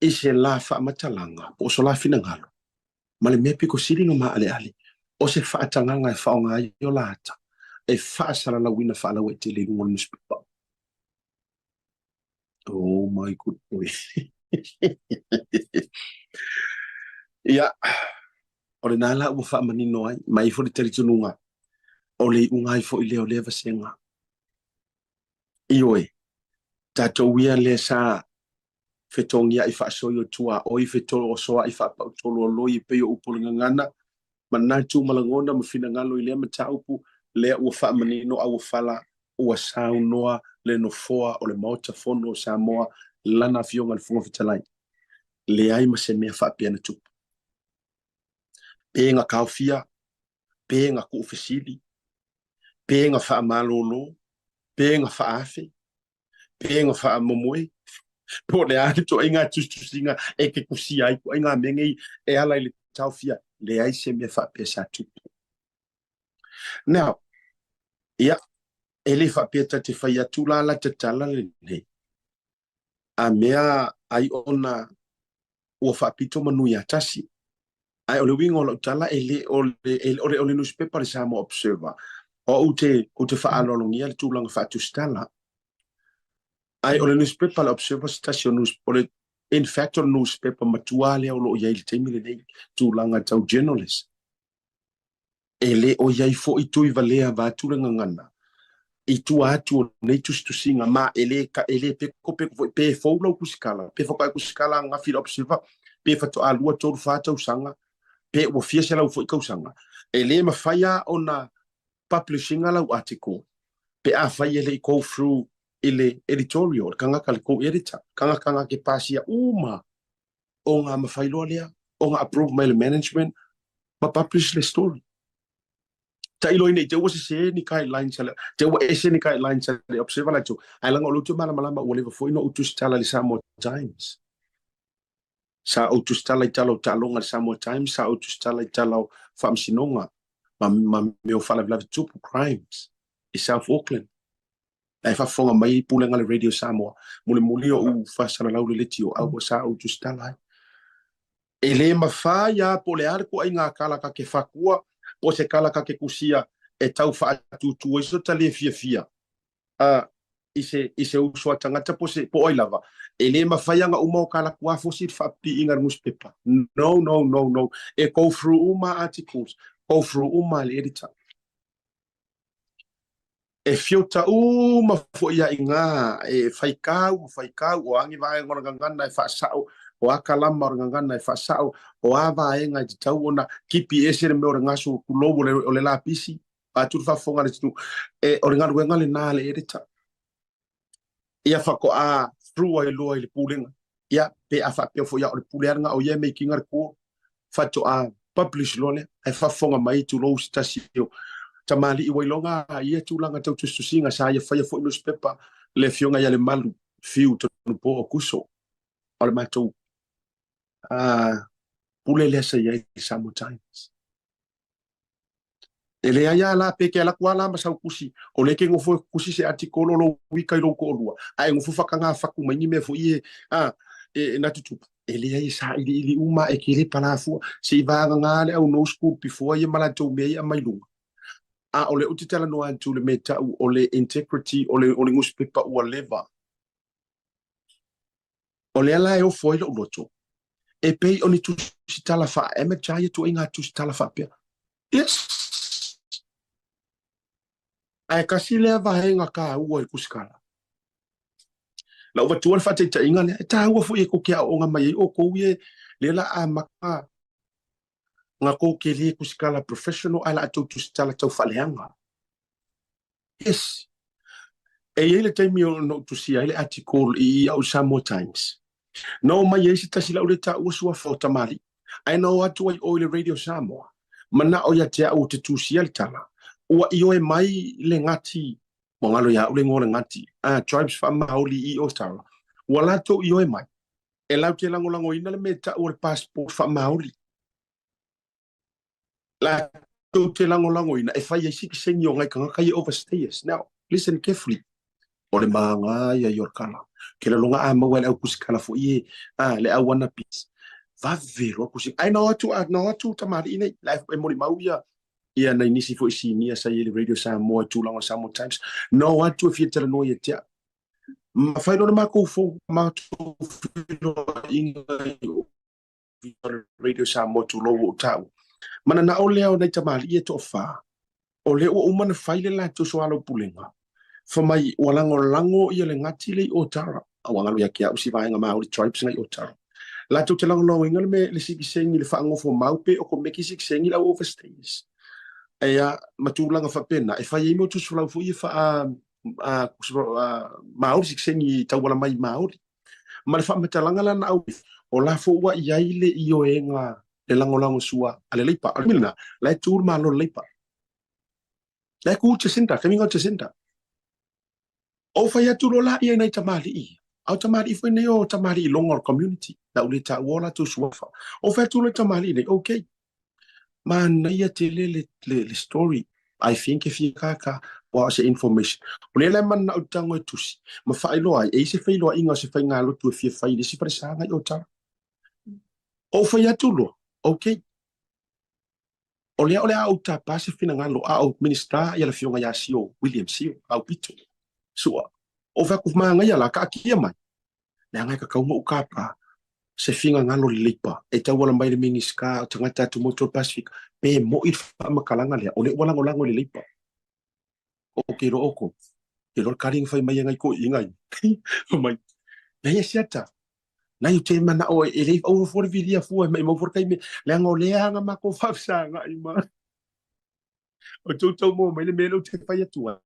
i se la faamatalaga po o so la finagalo ma le mea pito sili ona maaleale o se faatagaga e faaaoga ai o la ata e faasalalauina faalauaitele i luga o le nusipepa. Oh my goodness. Ia, o lena la ua faamanino ai, ma e i ai foi le talitonuga o le iuga ai foi lea o lea vasega. Ioe, tatou ia lea sa fetogia'i faasoi o tuaoi, fetosoa'i faapau-toloaloi e pei o upu o le gagana, manatu ma lagona ma finagalo i lea mataupu, lea ua faamanino a ua fala, ua saunoa le Nofoa o le Maota Fono o Samoa, Lana Afioga i le Fofoga Fetalai. Leai ma se mea faapea na tupu. Pe na taofia, pe na tuufesili, pe na faamalolo, pe na faaafe, pe na faamomoe, po o le a le ituaiga tusitusiga e te tusia ai ituaiga mea nei e ala i le taofia, leai se mea faapea sa tupu. Now, ia, e le faapea ta te fai atu la la tatala lenei, a mea ai ona ua faapito manu ia tasi. Ae o le uiga o lau tala, e le o le, e, o le, o le nusipepa le Samoa Observer, o au te, ou te faaaloalogia le tulaga faatusitala. Ae o le nusipepa le Observer se tasi o nus, o le, in fact o le nusipepa matua lea o lo o i ai i le taimi lenei, tulaga tau journalist. E le o i ai foi tui valea vaeatu le gagana i tua atu o nei tusitusiga, ma e le, e le pekopeko foi pe fou lau tusikala, pe faatoa e tusikala ananafi i le Observer, pe faatoa 2, 3, 4 tausaga, pe ua fia selau foi tausaga. E le mafai lava ona publish ina lau article pe afai e le i go through i le editorial, le tagata le co-editor, tagata na te pasia uma ona mafai loa lea ona approve mai le management ma publish le story. Tailo ina i te ua sese ni guidelines a le, te ua ese ni guidelines a le Observer latou, ae leaga o lea ou te malamalama ua leva foi ona ou tusitala i le Samoa Times. Sa ou tusitala i tala o taaloga i le Samoa Times, sa ou tusitala i tala o faamasinoga ma, ma mea o faalavelave tupu, crimes, i South Auckland. Ae faafofoga mai pulega le Radio Samoa, mulimuli ou faasalalau le leitio a ua sa ou tusitala ai. E le mafai a po o le a le ituaiga tala ta te fatua po o se tala ta te tusia e tau faatutu ai so ta le fiafia a i se i se uso a tagata po se po o ai lava. E le mafai ana uma o kala tuafosi le faapipiiga i le nusipepa. No, no, no, no. E go through uma articles, go through uma le editor. E filter uma foi ia i gā, e faikau ma faikau, o a ni vaega o le gagana e faasao, o a kalama o le gagana e faasao, o a vaega e tatau ona kipi ese le mea o le gasu tulou o le, o le lapisi, vaeatu le faafofoga a le atunuu. E, o le galuega lena a le editor. Ia faatoa through ai loa i le pulega. Ia, pe a faapea foi ia o le pule lava lena o ia e make ina le call, faatoa publish loa lea. Ae faafofoga mai tulou se tasi o tamalii ua iloga ia tulaga tau tusitusiga sa ia faia foi nusipepa le afioga ia Lemalu Fiu Tonupo o Kuso o le matou pule lea sa i ai i Samoa Times. E leai lava la, pe te alu atu lava la ma sau tusi, o lea e te nofo e tusi se atikolo o lou ika i lou toalua, ae nofo faataga fatu mai ni mea foi e, a, e, e na tutupu. E leai e sailiili uma e te le palafua, se i vagana le au no school before ia ma latou mea ia aumai luga. A o lea ou te talanoa atu i le mea e tau o le integrity o le, o le nusipepa ua leva. O lea la e ofo ai lou loto. E pei o ni tusitala faa-amateur ia tuaiga tusitala faapea. Yes! Ae kasi lea vaega taua i kusikala. Na ou avatua le faataitaiga lea, e taua foi e kou te aooga mai ai outou ia lea la amata na tou te le kusikala professional ae la tou tusitala tau faaleaga. Yes. E i ai le taimi na ou tusia ai le article i au Samoa Times. Na o mai ai se tasi lau le taua suafa o tamalii, ae na o atu ai o i le Radio Samoa, manao ia te au ou te tusia le tala, ua ioe mai le gati, ua galo ia au le igoa o le gati, a Tribes Faamaoli i Otawa, ua latou ioe mai, e latou te lagolagoina le mea e tau o le passport faamaoli. Latou te lagolagoina e fai ai sitiseni o nai tagata ia overstayers. Now, listen carefully. O le māgaia ia o le kala. Ke laloga a maua e le au kusikala foi e, a, le au ana pis. Vave loa kusi. Ai na o atu, a, na o atu tamalii nei. La e molimau ia, ia nai nisi foi sinia sa i le Radio Samoa i tulaga o Samoa Times. Na o atu e fia talanoa ia te au. Ma fai loa le matou fou, matou feiloaiga i o Radio Samoa tulou ua ou taua. Mananao lea o nai tamalii e toafa, o lea ua uma ona fai le latou soalaupulega, fai mai ua lagolago ia le gati le i Otara, ua galo ia te au si vaega Maori tribes na i Otara. Latou te lagolagoina le mea le sikisengi le faagofo mau pe o komeki sikisengi le au overstayers. Ea ma tulaga faapena e fai ai mo tusulau foi e faa Maori sikisengi tauala mai Maori. Ma le faamatalaga la na au o la foi ua i ai le ioega le lagolago sua a le Leipa. O le mea lena, la e tu le Malo le Leipa. La e ku Jacinda, kamiga o Jacinda. O fai atu loa laia i nai tamalii ia. A o tamalii foi nei o tamalii loga o le community. Na ou le taua o latou suafa. O fai atu loa i tamalii nei, okay, Manaia tele le, le, le story. I think e fia kaka wa se information. O lea la e mananao i tago e tusi, ma faailoa ai, e i se feiloaiga o se faigalotu e fia fai i le isi falesaga i Otara. Ou fai atu loa, okay. O lea o le a ou tapa se finagalo a o Minista ia le afioga ia Sio William Sio, au pito. Sua. Ou fai atu, manaia la, kaatia mai. Leaga e tatau ona ou tapa se finagalo lelei pa e tauala mai le Minisita o Tagata Atumotu o le Pasefika pe mo'i le faamatalaga lea o lea ua lagolago i le Leipa. Ou te iloa outou, te iloa le kali na fai mai e nai toeaiina ia, fai mai, Leai e siata, nai ou te manao e le aua fua le vilia fua e maimau fua le taimi, leaga o lea na matou faafesagai ma o tou tau maua mai le mea lea ou te fai atu ai.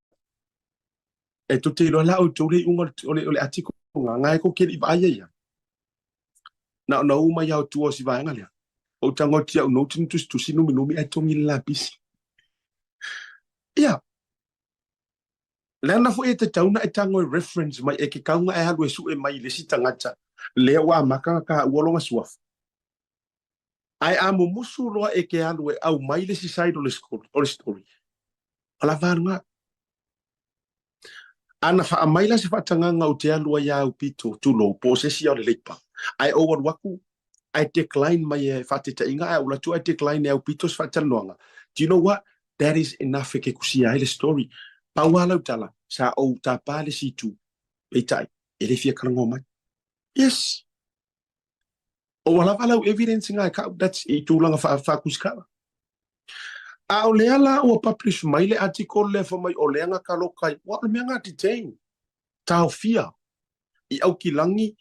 E tou te iloa la outou le iuga o le atiko nga e kou te le i vaai ai ia. Na ona u mai ao tua o si vaega lea. Ou tago atu ia'u note na tusitusi numinumi ae togi le lapisi. Ia. Leaga foi e tatau ona e tago e reference mai e ke kauga e alu e sue mai i le isi tagata lea ua amata ona taua lona suafa. Ae a mumusu loa e ke alu e aumai le isi side o le story, o lava lena. A na faamai la se faatagaga ou te alu ai a au pito, tulou, po o se isi ao le Leipa, ae ou alu atu ae decline mai e faataitaiga ae ou alu atu ae decline e au pito se faatalanoaga, do you know what? That is enough e ke kusia ai le story. Pau lava lau tala, sa ou tapa le isi itu, peitai, e le fia talanoa mai. Yes! Ua lava lau evidence nga e kau, that's i tulaga faakusikala. A o lea la ua publish mai le article lea fai mai o lea na taloka ai, ua o le mea na detain, taofia i Aukilagi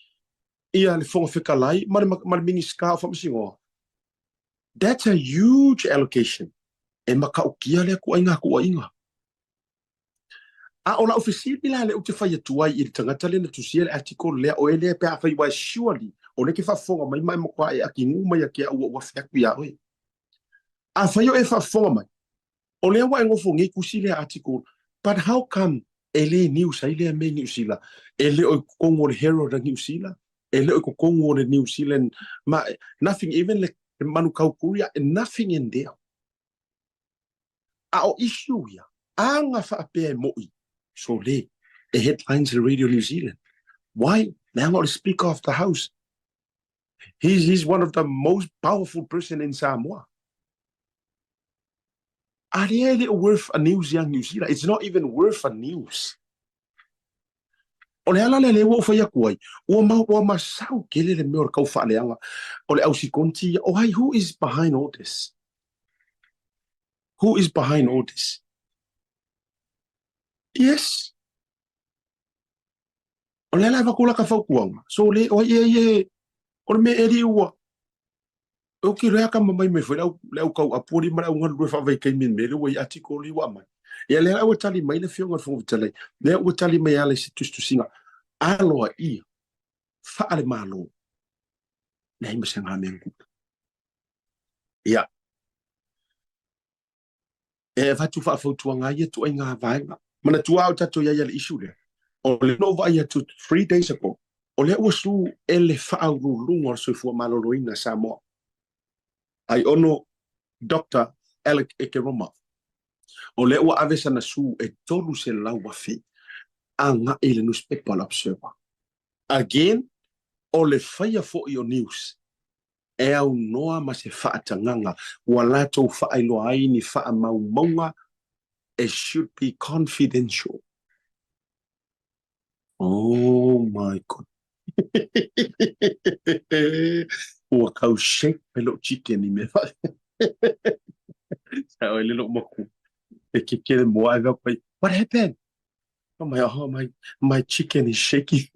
ia le Fofoga Fetalai ma le, ma le Minisita o Faamasinoga. That's a huge allocation. E matautia lea tuuaiga tuuaiga. A o lau fesili la lea ou te fai atu ai i le tagata lea na tusia le article lea, o e lea pe afai ua surely o lea e te faafofoga mai ma e matua e atigū mai ia te au ua ou afe atu ia oe. Afai o e faafofoga mai, o lea ua e nofo nei tusi lea article, but how come e le news ai lea mea i Niu Sila? E le o i totonu o le Herald a Niu Sila, e le o i totonu o le New Zealand, ma, nothing, even le Manukau Courier, nothing in there. A o issue ia, aga faapea e mo'i, sole, e headlines le Radio New Zealand. Why? Leaga o le Speaker of the House. He's, he's one of the most powerful person in Samoa. A lea e le o worth a news ia New Zealand. It's not even worth a news. O le ala lea lea ua ou fai atu ai, ua ma, ua masau tele le mea o le tau faaleaga o le ausikonti ia. O ai, who is behind all this? Who is behind all this? Yes. O le ala e avatu laka fautuaga, so le, o ai ia ia, o le mea e li ua, e oki loa ka mamai mai foi le au, le au kau apu ma le au galulue faavaitaimi i le mea lea ua i article lea ua aumai. Ia lea la ua tali mai le Afioga i le Fofoga Fetalai, lea ua tali mai e ala i se tusitusiga aloaia faale-Malo, leai ma se mea na tupu. Ia, e avatu faafautuaga ai ia ituaiga vaega. Manatua o tatou i ai i le issue lea, o lea na ou vaai atu 3 days ago, o lea ua sue e le Faauluuluga o le Soifua Maloloina a Samoa, Aiono Doctor Alec Ekeroma, o lea ua ave sana sue e 300,000 agai i le nusipepa o le Observer. Again, o le faia foi o news e aunoa ma se faatagaga ua latou faailoa ai ni faamaumauga e should be confidential. Oh my God. Ua kau shake mai lou chicken i mea faapea. Sa oi le lou maku. E keke le moa ai pai. What happened? Oh my, oh my, my chicken is shaking.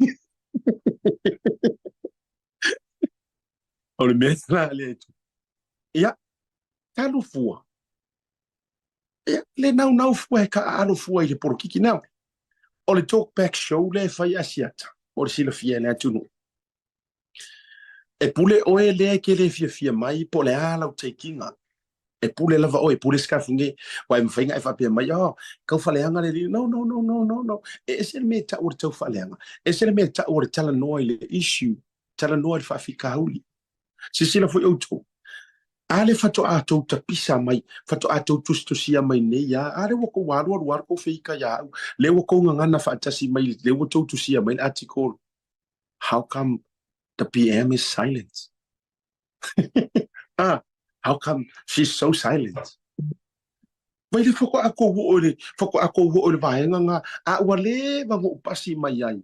O le mea la lea e tupu. Ia, talu fua. Ia, le naunau fua e taaalo fua i le polokiki. Now, o le talk back show lea e fai Asiata, o le silafia e le atunuu. E pule oe lea e ke le fiafia mai po o le a lau taking-a. E pule lava oe, e pule Sikafuge. Ua e mafai ona e faapea mai, oh, tau faaleaga le alii. No, no, no, no, no, no. E ese le mea e tau o le tau faaleaga. E ese le mea e tau o le talanoa i le issue, talanoa i le faafitauli. Silasila foi outou, a lea faatoa tou tapisa mai, faatoa tou tusitusia mai nei a, a lea ua tou alu alu alu tou feika ia au, lea ua tou gagana faatasi mai, lea ua tou tusia mai le article. How come the PM is silent? Ah, how come she's so silent? Vai le faatoa tou oo i le, faatoa tou oo i le vaega na, a ua leva ona ou pasi mai ai.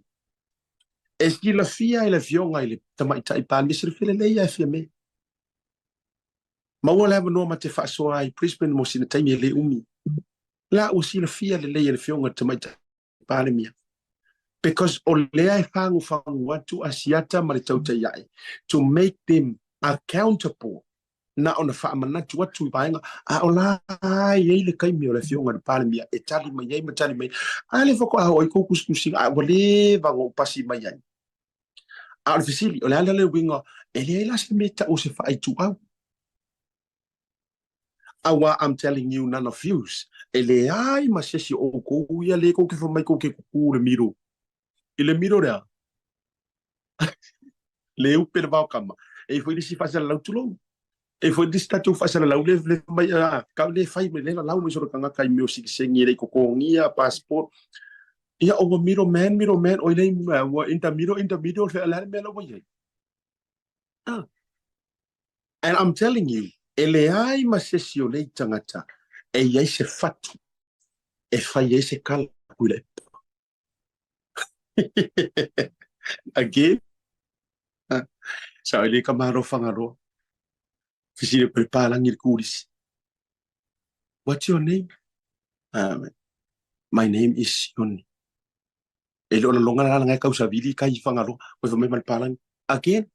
E silafia e le Afioga i le Tamaitai Palemia, silafia lelei lava e Fiame. Maua le avanoa ma te faasoa ai i Brisbane mo sina taimi e le umi. La ua silafia lelei e le Afioga i le Tamaitai Palemia. Because o lea e fagufagu atu Asiata ma le tautai ae to make them accountable na ona faamanatu atu i vaega a o la e i ai le taimi o le Afioga i le Palemia e tali mai ai ma tali mai ai. A lea faatoa oo ai kou tusitusiga a ua leva ona ou pasi mai ai. A o le fesili, o le a le uiga e leai la se mea e tau o se faaituau? Aua I'm telling you none of yous, e leai ma se isi o outou ia lea kou te fai mai kou te kuku le miro. I le miro lea, le upe le vaokama. E i foi le isi faasalalau tulou. E i foi le isi tatou faasalalau le le mai a kau le fai mai le lalau mai solo tagata i mea o sikisengi e le i totogia passport. Ia o ua middle man, middle man, oi le ua in the middle, in the middle, le a le mea la ua i ai. Ah. And I'm telling you, e leai ma se isi o nei tagata e i ai se fatu e fai ai se kala Tuilaepa. Again, sa i le ka malo Fagaloa. Fesili ko le palangi le kulisi. What's your name? My name is Sione. E le o laloga la langa e kausavili kai Fagaloa. Koe fai mai ma le palangi. Again,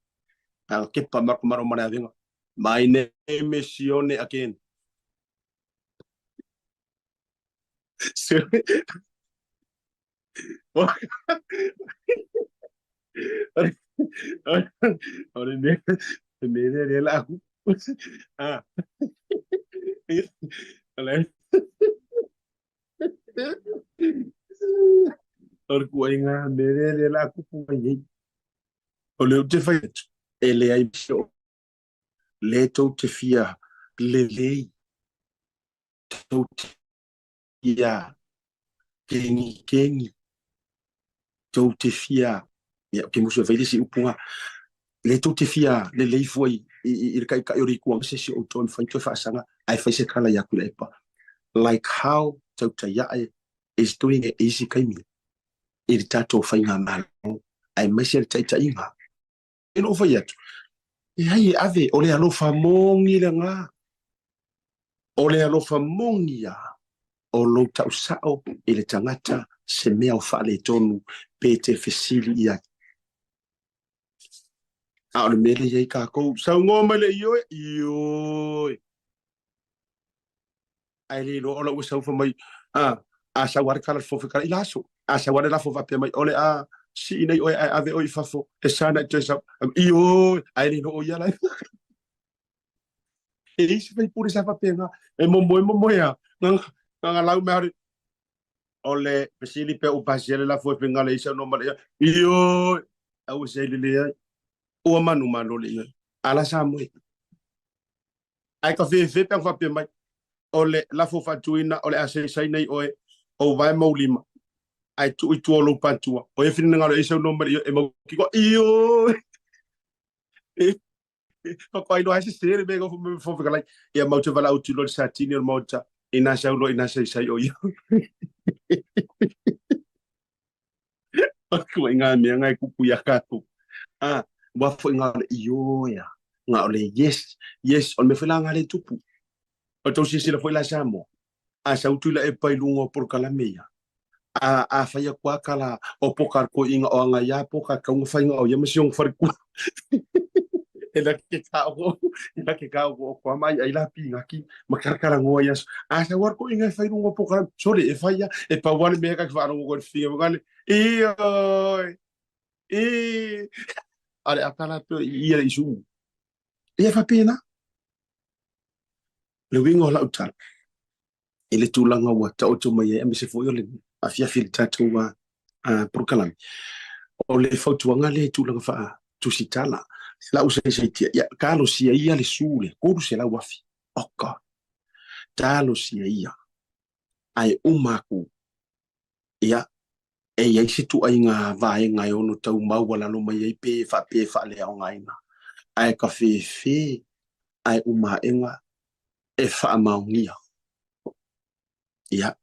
kepa maroko maro ma le avega. My name is Sione again. O le mea, le mea lea lea la aku. Ah. O le O le kuaiga mea lea lea la aku mai ai. O le ou te fai atu, e leai se o le tou te fia lelei tou te fia kegikengi, tou te fia, ia, ou te musu e fai le isi upu nga, le tou te fia lelei fua i, i, i le taitai o le Itu Agai se isi o outou e mafai ona toe faasaga ae fai se tala ia Tuilaepa. Like how Tautaiae is doing it i isi taimi. i le tatou faigamalo aemaise le taitaiga. I lou fai atu, leai e ave, o le alofa moni lena. O le alofa moni ia o lou tau sao i le tagata se mea o faaletonu pe te fesili i ai. A o le mea lea e i ai tatou, saunoa mai le ioe, ioe. Ae le iloa o la ua sau fai mai, a, a sau lava le tala a le Fofoga Fetalai i la aso, a sau lava le lafo faapea mai, o le a sii nei oe ae ave oe i fafo, e sa na i toe sau, ioe, ae le iloa o ia la. E i ai se faipule sa faapena, e momoe momoe lava, gagalau mai lava o le fesili pe ua pasia le lafo e fegale ai saunoa mai le ioe, aua se ai le leai, ua manumalo le ioe, a la sa moe. Ae ka fefe pe ana faapea mai, o le lafo faatuina o le a saisai nei oe, ou vae ma ou lima, ae tuu i tua o lou pantua, o ia finagalo e ai saunoa mai le ioe, e mautinoa, ioe! Faatoa iloa ai sese le mea e nofo mai ma Fofoga Fetalai. Ia matou te valaau atu loa i le Satini o le Maota, ina sau loa ina saisai o ia. Ua i ngā mea ngā e kupu ia kātou. Ah, ua foi ngā o le ioe a, ngā o le yes, yes, o le mea foi la ngā le tupu. O tau silasila foi la Samoa, a sau tui la e pai lunga o polokalame ia, a, a fai aku a kala o poka ko inga o anga ia poka kaunga whainga o ia ma si ong wharekua. E la ke ka o, e la ke ka o o kwa mai ai la pinga ki, ma karakara ngoa ia. A sa war ko inga e whai runga poka, sorry, e whai ia, e pa wale mea ka ki wharongo koe whinga, wangale, ioe, e, ale a kala peo i ia i su. Ia whapena. Le uiga o lau tala, i le tulaga ua taoto mai ai aemaise foi o le afiafi i le tatou polokalame, o le fautuaga lea i tulaga faa-tusitala, lau saisaitia, ia talosia ia le su lea, $300,000. Oh God! Talosia ia, ae uma aku, ia, e i ai se tuaiga vaega e ono tau maualalo mai ai pe faapea e faaleaogaina, ae ka fefe ae uma aʻega e faamaonia. Ia.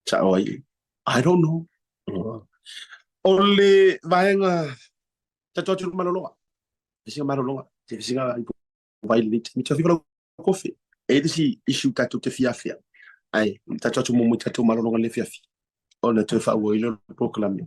Sao ai. I don't know. O le vaega tatou atu i malologa. Fisinga malologa. Te fisinga i vai le taimi tau fiva lau kofe. E le si issue tatou te fiafia. Ai, tatou atu mo mo tatou malologa le fiafi. Ona toe whaua i le polokalame.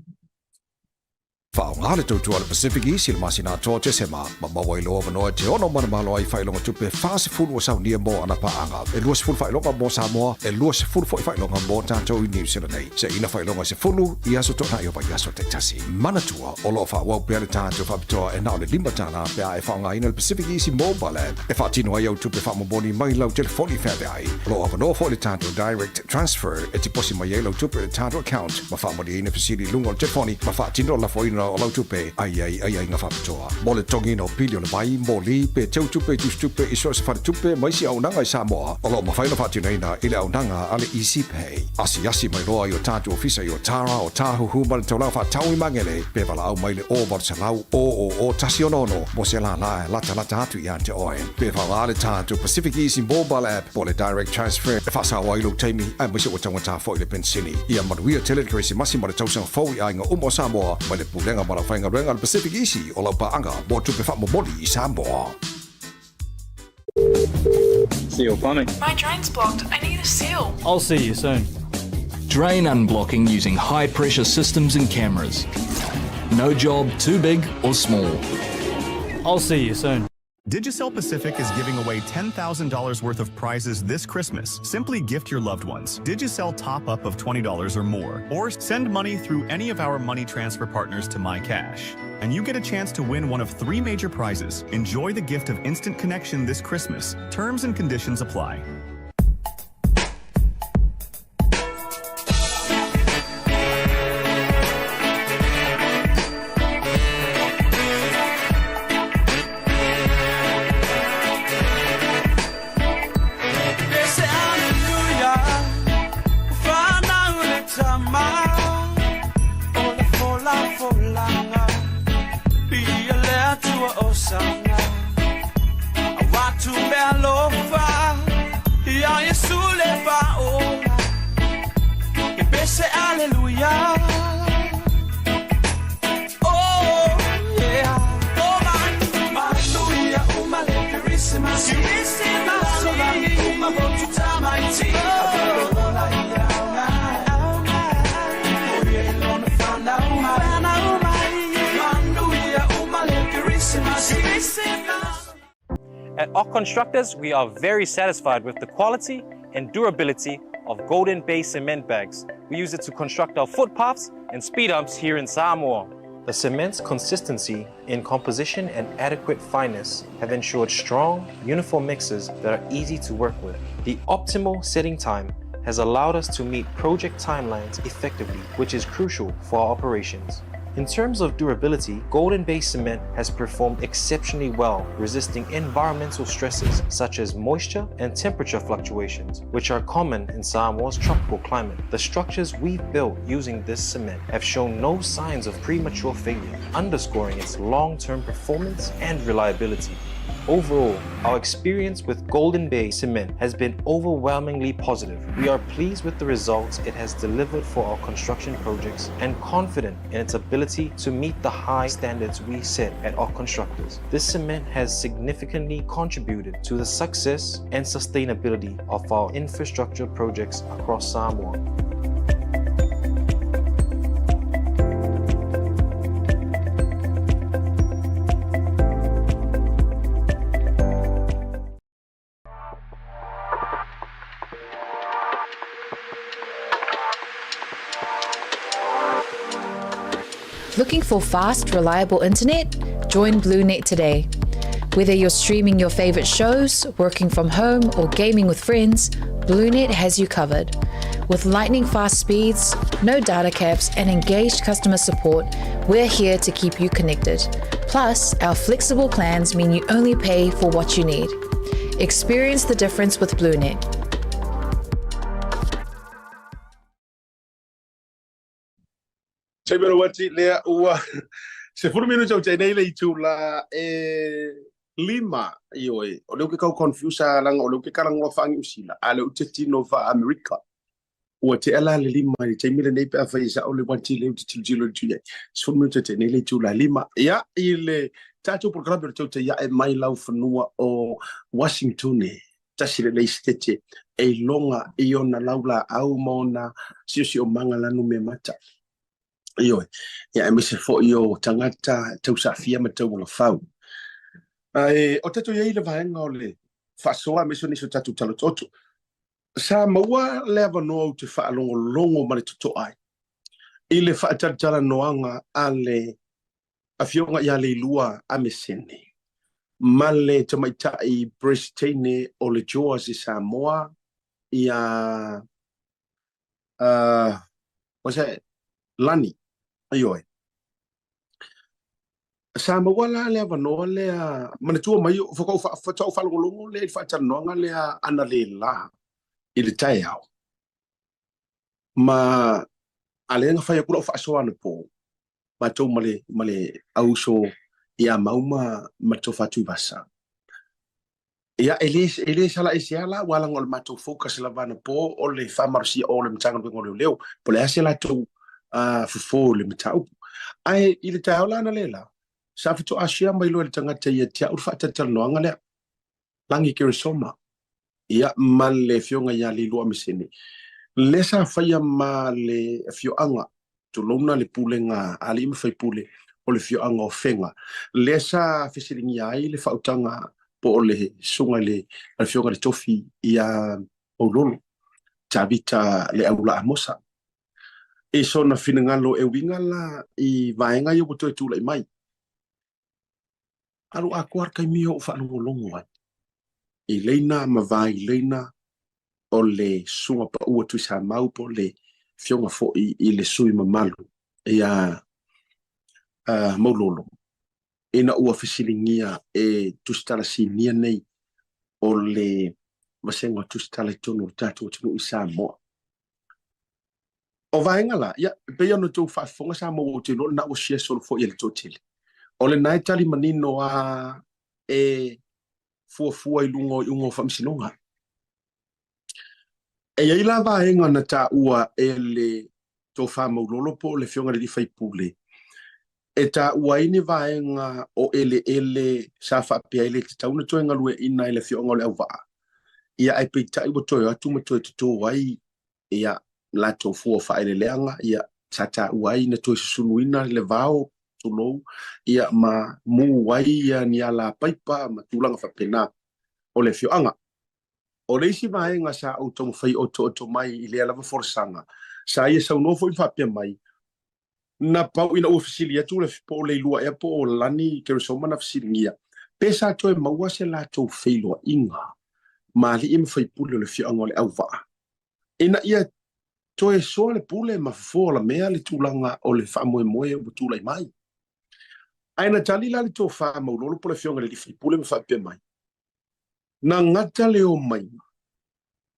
Faaaoga le tautua a le Pacific East i le masina atoa o Tesema, ma maua ai lou avanoa e te ono manumalo ai i faailoga tupe 40 ua saunia mo ana paaga. E 20 faailoga mo Samoa, e 20 foi faailoga mo tatou i New Zealand nei. Seina faailoga se 10 i aso toonai o vaiaso taitasi. Manatua, o lo o faaauau pea le tatou faapitoa e na o le $5 pe a e faaaogaina le Pacific Easy Mobile App e faatino ai au tupe faamomoli mai lau telefoni feaveai. O lo o avanoa foi le tatou Direct Transfer e tiposi mai ai lau tupe i le tatou account ma faamalieina fesili i luga o le telefoni ma faatino le lafoina o lau tupe ai i aiaiga faapitoa. Mo le totogiina o pili o le vai, moli, pe teu tupe i tusitupe i so o se faletupe ma isi auaunaga i Samoa, o lo o mafai ona faatinoina i le auaunaga a le Easy Pay. Asiasi mai loa i o tatou ofisa i Otara, Otāhuhu ma le taulaga faatau i Magele, pe valaau mai i le 0800 000 166 mo se lālā e latalata atu ia te oe. Pe faaaoga le tatou Pacific Easy Mobile App po o le Direct Transfer e faasao ai lou taimi aemaise ua taugata foi le penisini. Ia manuia tele le Kerisimasi ma le tausaga fou i aiga uma o Samoa mai le Pulega ma le Aufaigaluega a le Pacific Easy o lau paaga mo tupe faamomoli i Samoa. Seal plumbing. My drain's blocked. I need a seal. I'll see you soon. Drain unblocking using high pressure systems and cameras. No job too big or small. I'll see you soon. Digicel Pacific is giving away $10,000 worth of prizes this Christmas. Simply gift your loved ones. Digicel top up of $20 or more, or send money through any of our money transfer partners to MyCash. And you get a chance to win one of three major prizes. Enjoy the gift of instant connection this Christmas. Terms and conditions apply. At Ock Constructors, we are very satisfied with the quality and durability of Golden Bay cement bags. We use it to construct our footpaths and speed humps here in Samoa. The cement's consistency in composition and adequate fineness have ensured strong, uniform mixes that are easy to work with. The optimal setting time has allowed us to meet project timelines effectively, which is crucial for our operations. In terms of durability, Golden Bay Cement has performed exceptionally well, resisting environmental stresses such as moisture and temperature fluctuations, which are common in Samoa's tropical climate. The structures we've built using this cement have shown no signs of premature failure, underscoring its long-term performance and reliability. Overall, our experience with Golden Bay Cement has been overwhelmingly positive. We are pleased with the results it has delivered for our construction projects and confident in its ability to meet the high standards we set at our constructors. This cement has significantly contributed to the success and sustainability of our infrastructure projects across Samoa. Looking for fast, reliable internet? Join BlueNet today. Whether you're streaming your favorite shows, working from home, or gaming with friends, BlueNet has you covered. With lightning fast speeds, no data caps, and engaged customer support, we're here to keep you connected. Plus, our flexible plans mean you only pay for what you need. Experience the difference with BlueNet. Taimelo wati lea ua se fulu minute o tenei le itula e lima ioe o leo ke kau confuse langa o leo ke kalangoa whaangi usila a le ute tino wha Amerika ua te ala le lima i taimi lenei pe afai e sao le wati le ute tilotilo le tuiai 10 minute tenei le itula lima ia i le tatou polokalame o le tau taiae mai lau fanua o Washington tasi lenei sitete e iloga i ona laulaau ma ona siosiomaga lanu mea mata. Ioe, ia aemaise foi o tagata tausaafia ma taualafau. Ae o tatou i ai le vaega o le faasoa aemaise o nisi o tatou tala otooto. Sa maua le avanoa ou te faalogologo ma le totoa ai i le faatalatalanoaga a le Afioga ia Leilua Amesene ma le tamaitai Peresitene o le JAWS i Samoa ia what's that? Lani. Ioe. Sa maua la le avanoa lea, manatua mai, faatoa ou faalogologo lea i le faatalanoaga lea analeila i le taeao. Ma a lea na fai atu lau faasoa anapo, matou ma le, ma le auuso ia Mau ma, ma le Tofa Tuivasa. Ia, e le, e le sala ese lava la, ua leaga o le matou focus lava anapo o le faamalosia o le Matagaluega o Leoleo, po o le a se latou fofo i le mataupu. Ae i le taeao la analeila, sa faatoa share mai loa e le tagata ia te au le faatalatalanoaga lea. Lagi Keresoma, ia, ma le afioga ia Leilua Mesene, lea sa faia ma le afioaga, tulouna le pulega a alii ma faipule o le afioaga o Fega, lea sa fesiligia ai le faautaga po o le susuga i le afioga i le Tofi ia Maulolo, Tavita Leaula Amosa. I sona finagalo e uiga la i vaega ia ua toe tulai mai. Alu atoa le taimi o ou faalogologo ai i leina ma va i leina o le susuga paua Tuisamau po o le afioga foi i le sui mamalu ia Maulolo ina ua fesiligia e Tusitala Sinia nei o le vasega o Tusitala i totonu o le tatou atunuu i Samoa. O vaega la, ia, e pei ona outou faafofoga sa maua ou te iloa lena ua share solo foi e le toatele. O lena e tali manino a e fuafua i luga o iuga o faamasinoga. E i ai la vaega na taua e le Tofa Maulolo po o le Afioga i le Alii Faipule e taua ai ni vaega o eleele sa faapea e le tatau ona toe galueaiina e le Afioga o Leauvaa, ia ae peitai ua toe o atu ma toe toto ai ia latou fua faaeleeleaga, ia sa taua ai na toe susunuina le vao, tulou, ia ma mu ai ia ni ala paipa ma tulaga faapena. o le afioaga. O le isi vaega sa ou taumafai otooto mai i lea lava folasaga, sa ia saunoa foi ma faapea mai, na pau ina ua fesili atu le po o Leilua ea po o Lani Keresoma na fesiligia, pe sa toe maua se latou feiloaiga ma alii ma faipule o le afioaga o Leauvaa ina ia toe soa le pule ma fofo alamea le tulaga o le faamoemoe ua tulai mai. Ae na tali la le tofa Maulolo po o le afioga i le alii faipule ma faapea mai, Na gata le omaiga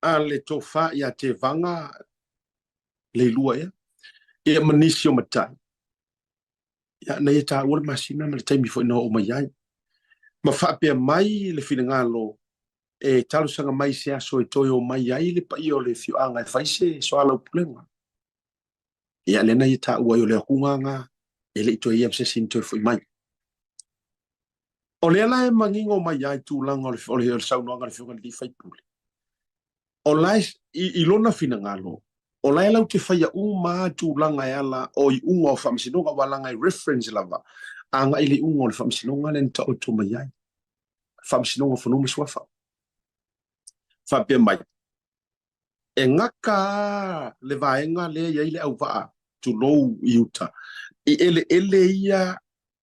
a le tofa ia Tevaga Leilua ea, ia ma nisi o matai, ia, na ia taua le masina ma le taimi foi na oo mai ai. Ma faapea mai le finagalo e talosaga mai i se aso e toe omai ai le paia o le afioaga e fai se soalaupulega. Ia, lea na ia taua ai o le akuga e le i toe ia ma se isi na toe foi mai. O lea la e manino mai ai tulaga o le, o le, o le saunoaga a le Afioga i le Alii Faipule. O la e, i, i lona finagalo, o la e lau te faia uma tulaga e ala o iuga o faamasinoga, aua leaga e reference lava agai i le iuga o le faamasinoga lea na taoto mai ai, Faamasinoga o Fanua ma Suafa. Faapea mai, e gata lava le vaega lea e i ai le auvaa, tulou i uta, i eleele ia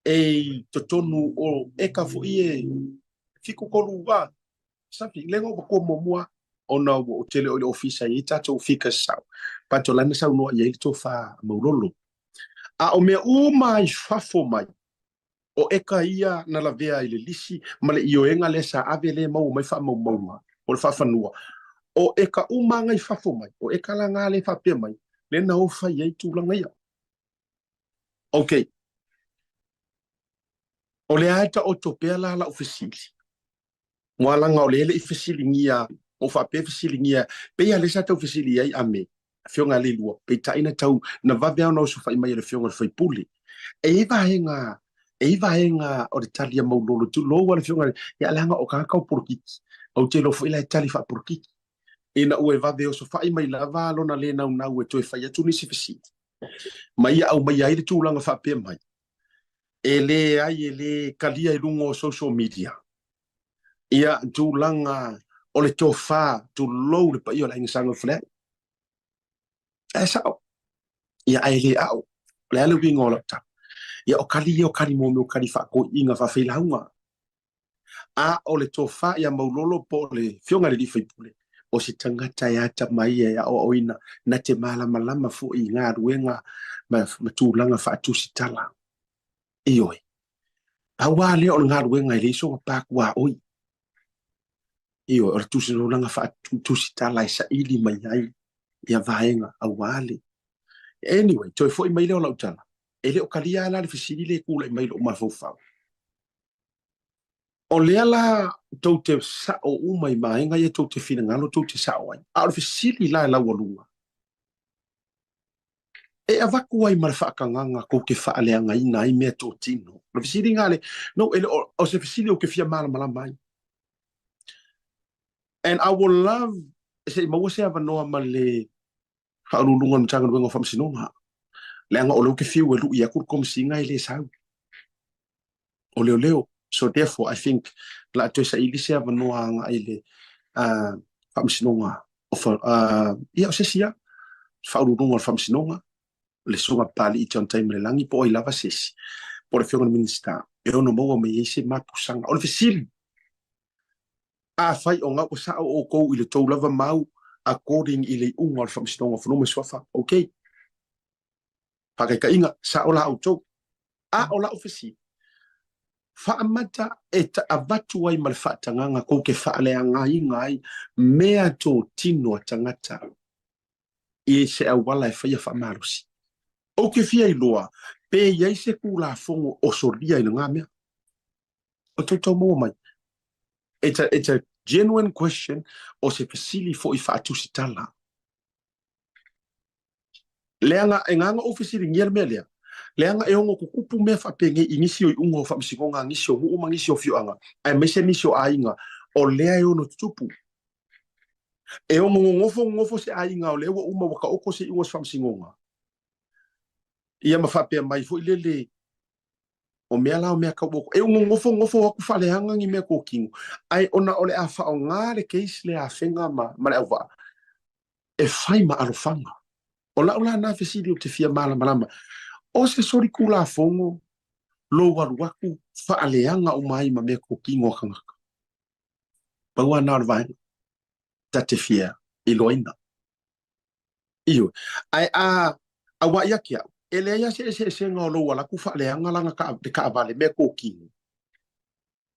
e i totonu o eka foi e 73 a something, lea na ou avatua muamua ona ua ou tele o i le ofisa e i ai tatou figures sao, but o la na saunoa i ai le tofa Maulolo. A o mea uma i fafo mai, o eka ia na lavea i le lisi ma le ioega lea sa ave lea e maua mai faamaumauga o le faafanua, o eka uma lava i fafo mai, o eka la na lea e faapea mai, lea na o fai ai tulaga ia. Ok. O lea e taoto pea la lau fesili. Mua leaga o lea e le i fesiligia, o faapea fesiligia, pei lava lea sa tau fesili ai Ame, Afioga a Leilua, peitai na tau, na vave lava ona osofai mai e le Afioga i le sui usufono. E i ai vaega, e i ai vaega o le tali a Maulolo, tulou lava le Afioga, ia leaga o tagata o polokiki, ou te iloa foi la e tali faapolokiki. Ina ua e vave osofai mai lava lona le naunau e toe fai atu nisi fesili, ma ia aumaia ai le tulaga faapea mai, e leai e le talia i luga o social media ia tulaga o le tofa, tulou le paia o le Aiga Sa Gaufuleai. Ae sao, ia ae le ao. O le a le uiga o lau tala? Ia o kali ia o kali mo mea o kali faatoiiga faafailauga. A o le tofa ia Maulolo po o le Afioga i le Alii Faipule, o se tagata e atamai e aoaoina na te malamalama foi i galuega ma, ma tulaga faatusitala. Ioe. Pau lava lea o le galuega e leai sona patuaoi. Ioe, o le tulaga faatusitala e saili mai ai ia vaega aua le. Anyway, toe foi mai lea o lau tala, e le o talia lava la le fesili lea e tulai mai i lou mafaufau. O lea la tou te sao uma i vaega ia tou te finagalo tou te sao ai. A o le fesili la e laualuga, e avatu ai ma le faatagaga tou te faaleagaina ai meatotino? O le fesili lena le, no, e le o, o se fesili ou te fia malamalama ai. And I will love se i maua se avanoa ma le Faauluuluga o le Matagaluega o Faamasinoga, leaga o lea ou te fiu e lui atu le Komesina e le sau. O leoleo. So therefore, I think o le a toe saili se avanoa agai i le Faamasinoga o ia o se isi lava, Faauluuluga o le Faamasinoga, le Susuga Papalii John Taimalelagi po o ai lava se isi, po o le Afioga i le Minisita e ono maua mai ai se mapusaga. O le fesili, Afai o gau ua sao outou i le tou lava mau according i le iuga o le Faamasinoga o Fanua ma Suafa, ok. Faataitaiga, sao la outou. A o lau fesili, faamata e avatu ai ma le faatagaga tou te faaleagaina ai mea totino a tagata i se auala e faia faamalosi. Ou te fia iloa pe i ai se Tulafono o solia i lena mea. O tou tau maua mai. It's a, it's a genuine question o se fesili foi faatusitala. Leaga e ngā ou fesiligia le mea lea, leaga e ono tutupu mea faapenei i nisi o iuga o faamasinoga a nisi o nuu ma nisi o afioaga, aemaise nisi o aiga, o lea e ono tutupu. E ono nonofo nonofo se aiga o lea ua uma ua taoto se iuga o se faamasinoga, ia ma faapea mai foi lele. O mea la o mea kau oko. E ugogofo gofo aku faaleaga ni mea kokino, ae ona o le a faaaoga le case lea a Afega ma, ma le auvaa, e fai ma alofaga. O lau la na fesili ou te fia malamalama, o se solikulafono lou alu aku faaleaga uma ai ma mea kokino a kagaka? Pau lava na o le vaega ta te fia iloaina. Ioe. Ae a auaʻi ake au, e leai lava se eseesega o lou alaku faaleaga lana ka, le kaʻawale mea kokino,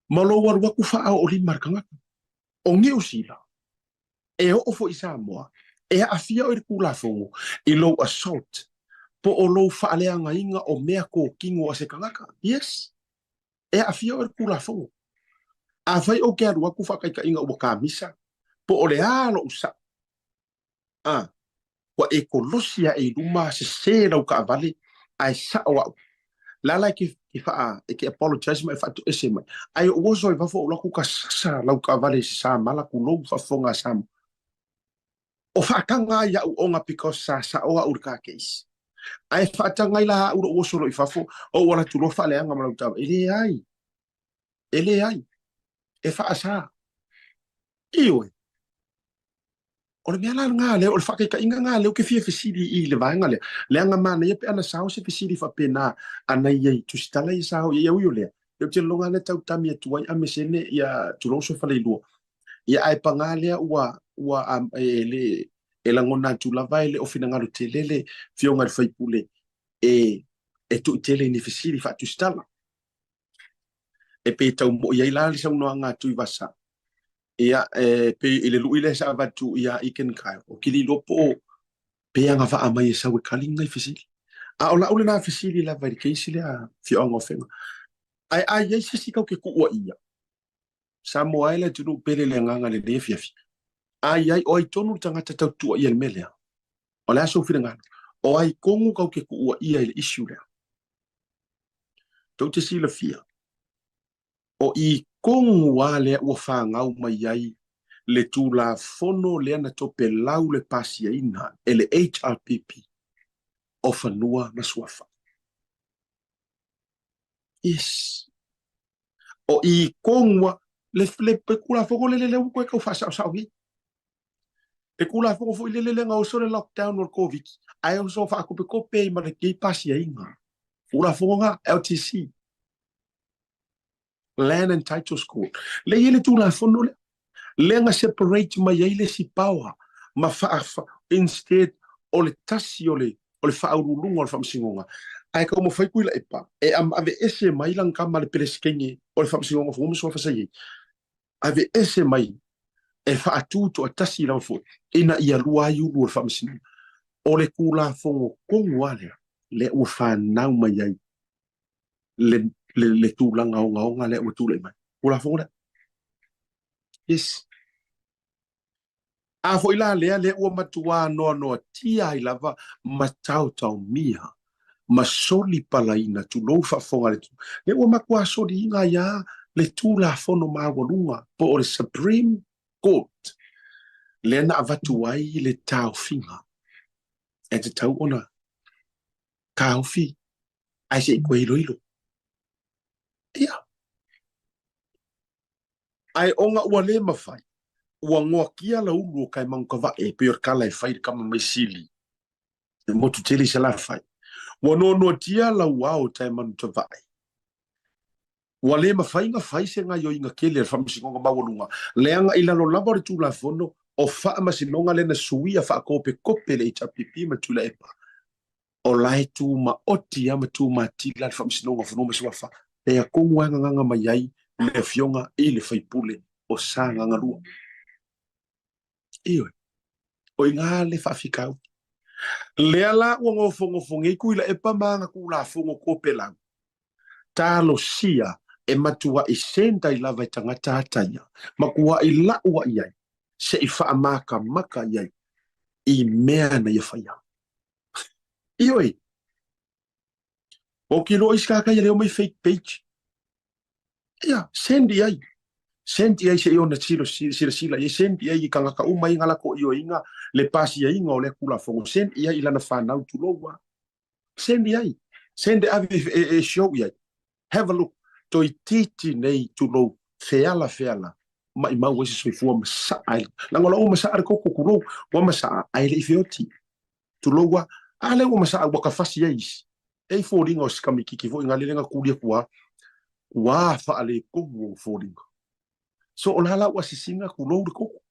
ma lou alu aku faaoolima i le tagata. O Niu Sila, e oo foi i Samoa, e aafia oe i le Tulafono i lou assault po o lou faaleagaina o mea kokino a se tagata. Yes. E aafia oe i le Tulafono. Afai ou te alu atu faataitaiga ua kamisa, po o le a lou saʻo, a, ua e kolosi aʻe i luma sesē lau kaʻawale ae saʻo aʻu. Lala e ke, ke wha, e ke apologize mai e faatoese mai. Ae oʻu oso i fafo ou laku ka sasa lau kaʻawale i se samala kulou faafofoga a Samoa. O faataga ai aʻu ona because sa saʻo aʻu i le ka case. Ae faataga ai la aʻu loʻu oso loa i fafo, oʻu ala atu loa faaleaga ma lau taavale. E leai. E leai. E faasa. Ioe. O le mea la lena lea, o le faataitaiga lena lea ou te fia fesili i le vaega lea. Leaga manaia pe ana sao se fesili faapena ana ia i tusitala ia sao ia ui o lea. Lea ou te lagona lea tau tami atu ai amesene ia tulou Sofaleilua. Ia ae paga lea ua ua e le e lagona atu lava e le o finagalo tele le Afioga i le sui usufono e e tuitele i ni fesili faatusitala. E pei e tau moi ai la le saunoaga a Tuivasa. Ia, e pei i le lui lea sa avatu ia Iken Kyle, o kili iloa po o pe agavaa mai e sau e kali ngai fesili. A o lau lena fesili lava i le case lea a Afioaga o Afega. Ae a i ai se isi kau ke kuua ia, Samoa e le atunuu pele le agaga lenei afiafi. A i ai, o ai tonu le tagata tau tuuaia i le mea lea? O le a sou finagalo? O ai kogu kau ke kuua ia i le issue lea? Tou te silafia, o i kogu a lea ua fagau mai ai le Tulafono lea na topelau le pasiaina e le HRPP o fanua ma suafa. Yes. O i kogu a, le, le, le Tulafono lele lea ua toe tau faasaosao nei. Le Tulafono foi lele lea na oso le lockdown o le Koviti, ae oso faakopetope ai ma lenei pasiaiga. Tulafono na, LTC. Land and Titles Court. Lea e i ai le Tulafono lea, lea na separate mai ai le isi power ma faa, instead o le tasi o le o le faauluuluga o le Faamasinoga, ae taumafai Tuilaepa e aveese mai lana tama le Peresetene o le Faamasinoga o Fanua ma Suafa sa i ai, aveese mai e faatu toatasi lava foi ina ia lua ai ulu o le Faamasinoga. O le Tulafono tonu lava lea, lea ua fanau mai ai le, le, le tulaga ogaoga lea ua tulai mai. Tulafono lea. Yes. A foi la lea, lea ua matuā noanoatia ai lava ma taotaomia ma soli palaina, tulou faafofoga le tu, lea ua matuā soliina ai a le Tulafono maualuga po o le Supreme Court lea na avatu ai le taofiga e tatau ona taofi ae se i toe iloilo. Ia. Ae ona ua le mafai, ua goakia la ulu o Kaemautavae e pei o le kala e fai i le kama mai Sili, e motu tele i Salafai. Ua noanoatia lau ao o Taemanutavae. Ua le mafai na fai se gaioiga tele a le Faamasinoga Maualuga, leaga i lalo lava o le Tulafono o Faamasinoga lea na suia faakopekope le HRPP ma le Tuilaepa. O la e tumaoti lava ma tumatila le Faamasinoga o Fanua ma Suafa, lea tonu lava e gagaga mai ai le Afioga i le Faipule o Sagaga 2. Ioe, o i ina le faafitauli. Lea la ua nofonofo nei Tuilaepa ma ana Tulafono Topelau, talosia e matuai sendai lava e tagata ataia, matuai laʻu ai se i faamakamaka i ai i mea na ia faia. Ioe, o ke loa isi kākai a leo mai fake page. Ia, send i ai. Send i ai se i ona silo, silasila i ai, send i ai i kangaka uma i ngala ko ioe inga le pasiainga o lea Tulafono. Send i ai i lana whanau, tulou a. Send i ai. Send e ave e show i ai. Have a look, toeitiiti nei tulou, feala feala, maimau ai se soifua masaa ai. Leaga o la ua masaa le koko, tulou, ua masaa ae le i feoti. Tulou a, a lea ua masaa ua kafasi ai isi. E i foliga o si kamikiki foi nga lele nga kuli aku a, ua faaletonu ou foliga. So o la la ua sisiga tulou le koko.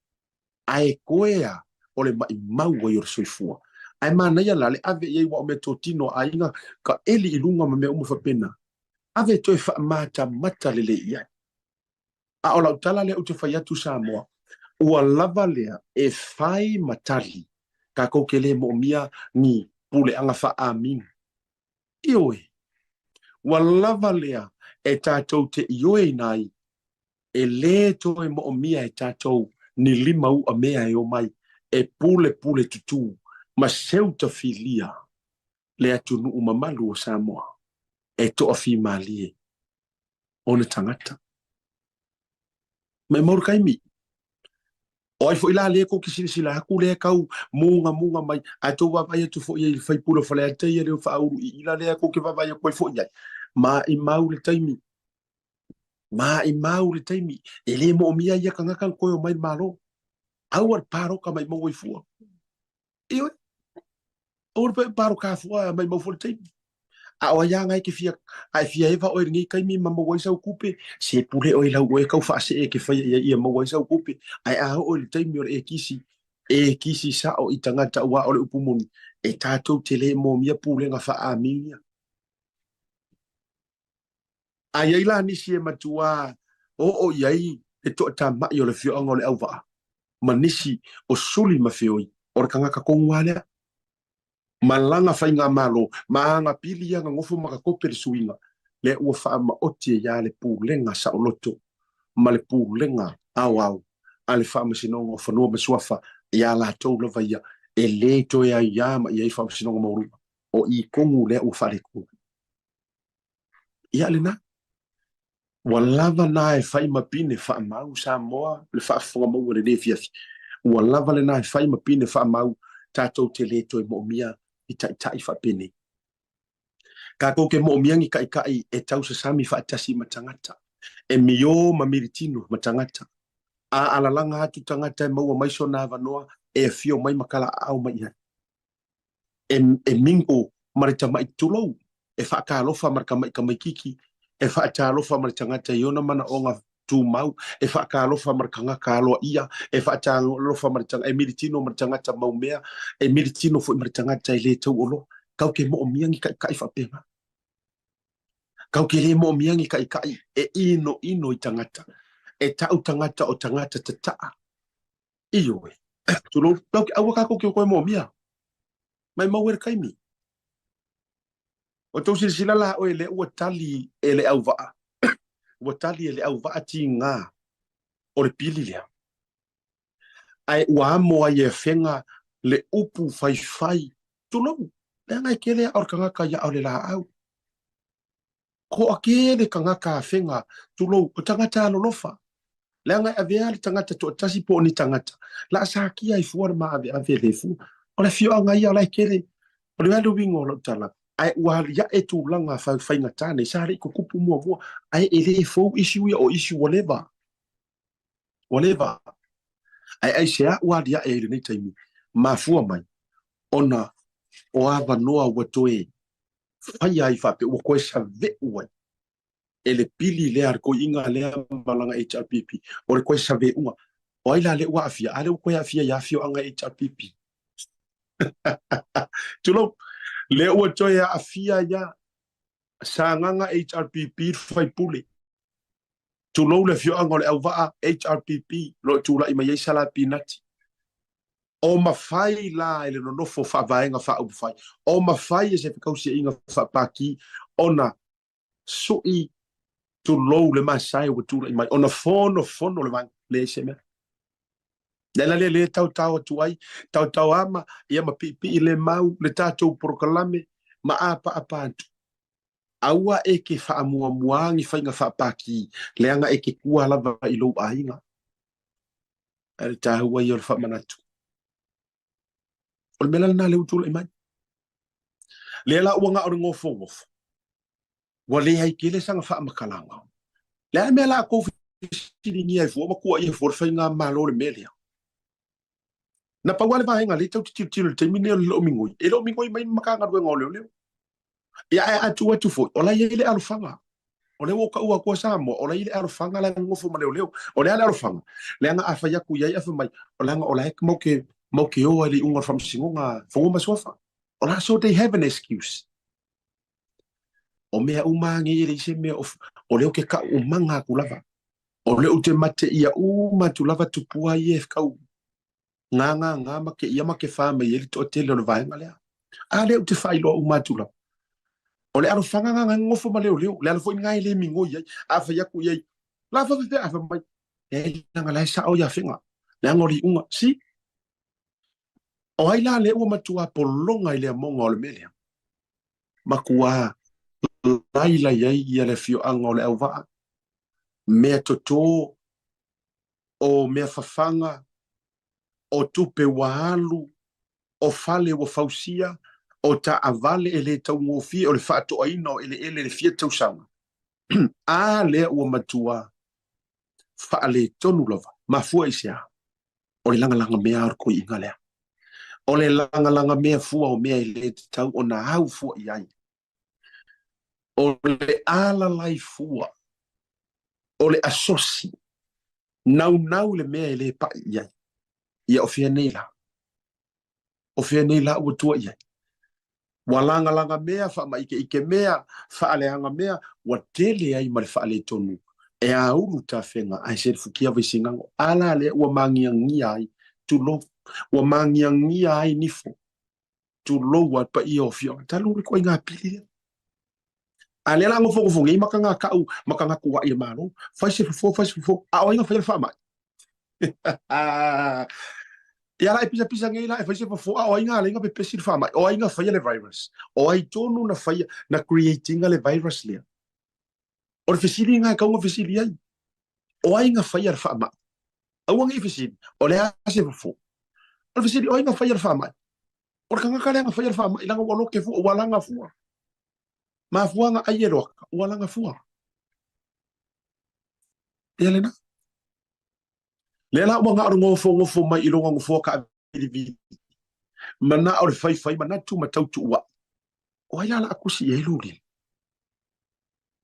Ae koe a o le maimau ai o le soifua. Ae manaia la le ave i ai aua o meatotino a aiga ka eli i luga ma mea uma faapena. Ave toe faamatamata lelei i ai. A o lau tala lea ou te fai atu Samoa, ua lava lea e fai ma tali tatou te le moomia ni puleaga faa-aminu. Ioe, ua lava lea e tatou te ioeina ai e lē toe moomia e tatou ni lima uamea e omai e pulepule tutū ma seutafilia le atunuu mamalu o Samoa e toafimalie ona tagata. Maimau le taimi. O ai foi la lea tou te silasila atu lea tau mugamuga mai, ae tou vaavaai atu foi i le faipule o Faleata ia lea ua faaulu i ila lea tou te vaavaai atu ai foi i ai. Maimau le taimi. Maimau le taimi. E le moomia ia tagata na toe omai i le Malo. Aua le paloka maimau ai fua. Ioe. Aua le paloka fua maimau fua le taimi. A o ai lava e te fia, a e fia eva oe i lenei taimi ma maua ai sau tupe, se pule oe i lau oe tau faasee e te faia i ai ia maua ai sau tupe. Ae a oo i le taimi o le ekisi, ekisi sao i tagata aua o le upu moni, e tatou te le momia pulega faa-Armenia. A i ai la nisi e matuā oo i ai le toatamai o le afioaga o Leauvaa ma nisi o suli ma feoi, o le tagata tonu lava lea. Ma lana faigamalo, ma aga pili ia na nofo ma katope le suiga, lea ua faamaoti ai lava le pulega saoloto ma le pulega aoao a le Faamasinoga o Fanua ma Suafa iā latou lava ia e le toe aiā ma i ai Faamasinoga Maualuga. O i tonu lea ua faaletonu. Ia lena. Ua lava na e fai ma pine faamau Samoa le faafofoga maua i lenei afiafi. Ua lava lena e fai ma pine faamau tatou te le toe moomia i taitai faapenei. Tatou te moomia ni taitai e tausasami faatasi ma tagata, e miō ma militino ma tagata. A alalaga atu tagata e maua mai sona avanoa e afio mai ma talaaao mai i ai. E, e mingle ma le tamaʻi tulou, e faatalofa ma le tamaʻi tamaititi, e faatalofa ma le tagata i ona manaoga tumau, e faatalofa ma le tagata aloaia, e faatalofa ma le tagata, e militino ma le tagata maumea, e militino foi ma le tagata e le tauoloa. Tatou te moomia ni taitai faapena. Tatou te le moomia ni taitai e inoino i tagata, e tau tagata o tagata tataa. Ioe. Tulou, tau ke aua kākou ke koe moomia. Maimau e le taimi. O tou silasila la oe lea ua tali e le auvaa, ua tali e le auvaa tigā o le pili lea. Ae ua amo ai e Afega le upu faifai, tulou, leaga e tele aa o le tagata ia a o le laau. Toatele tagata afega, tulou, o tagata alolofa. Leaga e avea le tagata toatasi po o ni tagata, la sakia ai fua le maaveave le fua. O le afioaga ia o la e tele. O le a le uiga o lau tala, ae ua aliae tulaga faigata nei, sa le i tutupu muamua, ae e le fou issue ia, o issue ua leva. Ua leva. Ae aisea ua aliae ai i lenei taimi, mafua mai ona o avanoa ua toe faia ai faapea ua toe save'u ai e le pili lea a le toeaina lea ma lana HRPP, o le toe save'uga. O ai la lea ua aafia? A lea ua toe aafia ia afioaga HRPP. Tulou, lea ua toe aafia ia Sagaga HRPP le faipule. Tulou le afioaga o Leauvaa HRPP lo o tulai mai ai Salapinati. O mafai la e le nonofo faavaega faaupufai, o mafai e se fekausiaiga faapaki ona sui, tulou le masae ua tulai mai, ona fonofono le vaega, leai se mea. Le ala lea lea tautau atu ai, tautau ama, ia ma piipii le mau, le tatou polokalame, ma apaapa atu. Aua e ke faamuamua ni faiga faapaki, leaga e ke kua lava i lou aiga. Ae le taua ia o le faamanatu. O le mea la lena lea ua tulai mai. Lea la ua na o le nofonofo. Ua leai tele sana faamatalaga. Le a le mea la tou fesiligia ai fua ma tuuaia fua le faigamalo i le mea lea? Na pau lava le vaega lea e tau te tilotilo i le taimi lenei o le loo migoi, e le o migoi mai ni Matagaluega o Leoleo. Ia ae a tuu atu foi, o la e i ai le alofaga. O lea ua ou taua atua Samoa, o la e i ai le alofaga la e nonofo ma leoleo. O le a le alofaga? Leaga a fai atu i ai ae fai mai, o leaga o la e mau ke, mau ke o ai i le iuga o le faamasinoga fanua ma suafa. O la, so they have an excuse. O mea uma lava nei e leai se mea o, o lea ou te kau umaga atu lava. O lea ou te mateia uma atu lava tupua ia e kau ngāngāngā ma ke ia ma ke whā mai ai le toatele o le vaega lea. A lea ou te faailoa uma atu lava. O le alofaga ngā ngai ngofo ma leoleo, le ala foi ngā e le migoi ai. A fai atu i ai, la faapefea, a fai mai, e leaga la e sao ia Fega, leaga o le iuga. See? O ai la lea ua matua pologa i le amoga o le mea lea? Matua lailai ai ia le afioaga o Leauvaa, mea totō, o mea fafaga, o tupe ua alu, o fale ua fausia, o taavale e le taugofie, o le faatoaina o eleele i le fia tausaga. A lea ua matua faaletonu lava. Mafua i se a? O le lagalagamea o le toeaina lea. O le lagalagamea fua o mea e le tatau ona au fua i ai. O le alalai fua, o le asosi, naunau i le mea e le pai i ai. Ia o fea nei la? O fea nei la ua tua i ai? Ua lagalagamea, faamaikeikemea, faaleagamea, ua tele ai ma le faaletonu e aulu tafega ae selefukia vaisigago. A la lea ua magiagia ai, tulou, ua magiagia ai nifo, tulou a le paia o afioaga, talu le ituaiga pili lea. A lea la nofonofo nei ma taga kau ma taga tuuai i le Malo, fai se fofo, fai se fofo, a o ai na faia le faamai? Ia la e pisapisa nei la e fai se fofo, a o ai na alai na pepesi le faamai? O ai na faia le virus? O ai tonu na faia, na create ina le virus lea? O le fesili na e tatau ona fesili ai. O ai na faia le faamai? Aua ne i fesili, o le a se fofo? O le fesili, o ai na faia le faamai? O le tagata lea na faia le faamai, leaga ua lote fua, ua laga fua. Mafua na ai e loaka, ua laga fua. Ia lena. Lea la ua na o le nofonofo mai i lona nofoa taavilivili, manao le faifai manatu ma tautuuai. O ai la la a tusi i ai lou lima?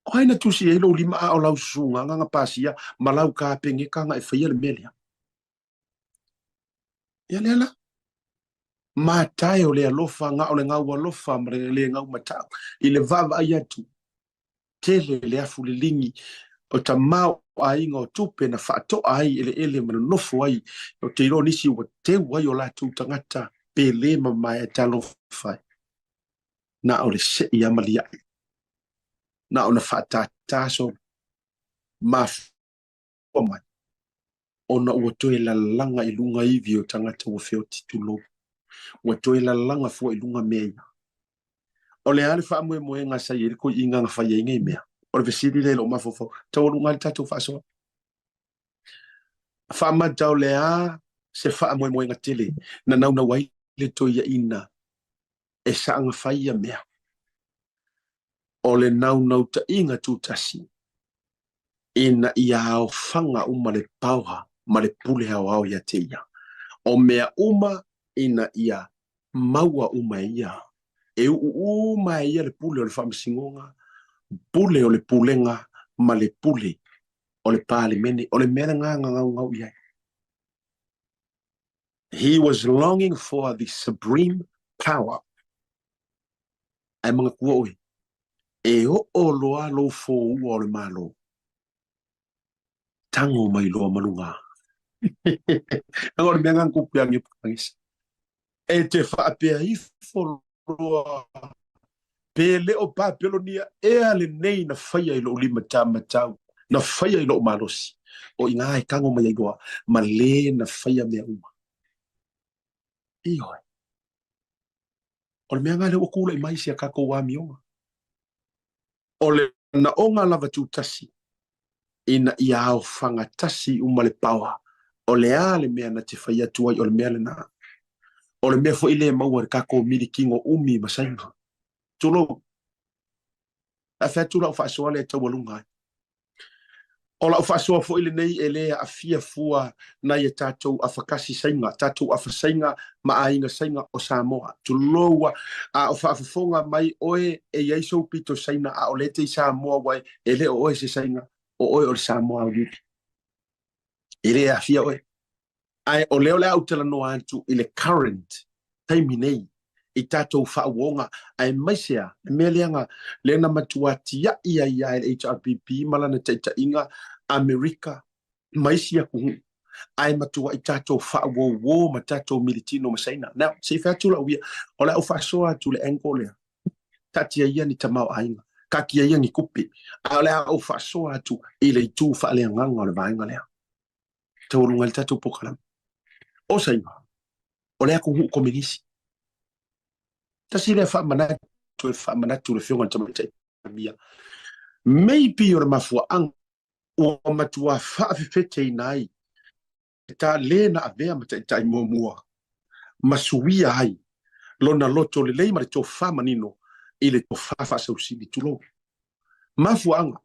O ai na tusi i ai lou lima a o lau susuga na pasia ma lau kapeneta na e faia le mea lea? Ia lea la. Matae o le alofa na o le gau alofa ma le le gau matau i le vaavaai atu tele le afu liligi o tamaoaiga o tupe na faatoa ai eleele ma nonofo ai. Ou te iloa nisi ua teu ai o latou tagata pele ma maea talofa ai. Na o le sei lava ma liai. Na ona faatātā solo. Mafua mai ona ua toe lalaga i luga ivi o tagata ua feoti, tulou. Ua toe lalaga fua i luga mea ia. O le a le faamoemoega sa i ai le toeaina na fai ai nei mea? O le fesili lea i lou mafaufau, taualuga ai le tatou faasoa. Faamata o le a se faamoemoega tele na naunau ai le toeaina e saga fai ia mea? O le naunautaiga tutasi ina ia aofaga uma le paoha ma le pule aoao ia te ia. O mea uma ina ia maua uma e ia. E uu uma e ia le pule o le faamasinoga, pule o le pulega ma le pule o le Palemene. O le mea lena na naunau i ai. He was longing for the supreme power. Ae manatua oe, e oo loa lou foua o le Malo, tago mai loa ma luga. Leaga o le mea lena na tupu ia Nebukadnesa. E te faapea ifo loa, pe le o Papelonia ea lenei na faia i lou limatamatau, na faia i lou malosi, o i ina e tago mai ai loa ma le na faia mea uma. Ioe. O le mea lena lea ua tulai mai i si a tatou amioga. O le manaoga lava tutasi ina ia aofaga tasi uma le paoa, o le a le mea na te fai atu ai, o le mea lena. O le mea foi lea e maua i le tatou milikino umi ma Saina. Tulou. A fai atu lau faasoa lea e taualuga ai. O lau faasoa foi lenei e le aafia fua nai a tatou afakasi Saina, tatou afasaiga ma aiga Saina o Samoa. Tulou a o faafofoga mai oe e i ai sou pito Saina a o lea e te i Samoa ua e le o oe se Saina, o oe o le Samoa auliuli. E le aafia oe. Ae o lea o le a ou talanoa atu i le current taimi nei i tatou faauoga aemaise a le mea lea na lea na matua tia'i ai a e le HRPP ma lana taitaiga Amerika ma isi atunuu ae matua'i tatou faauouo ma tatou militino ma Saina. Now, se i fai atu lau ia, o le a ou faasoa atu le angle lea. Taatia ia ni tamaoaiga, taatia ia ni tupe, a o le a ou faasoa atu i le itu faaleagaga o le vaega lea. Taualuga ai le tatou polokalame. O Saina, o le atunuu komenisi. Tasi lea faamanatu e faamanatu i le Afioga i le Tamaitai Palemia. Maybe o le mafuaaga ua matua faafefeteina ai ta le na avea ma taitai muamua ma suia ai lona loto lelei ma le tofa manino i le tofa faasausili, tulou. Mafuaaga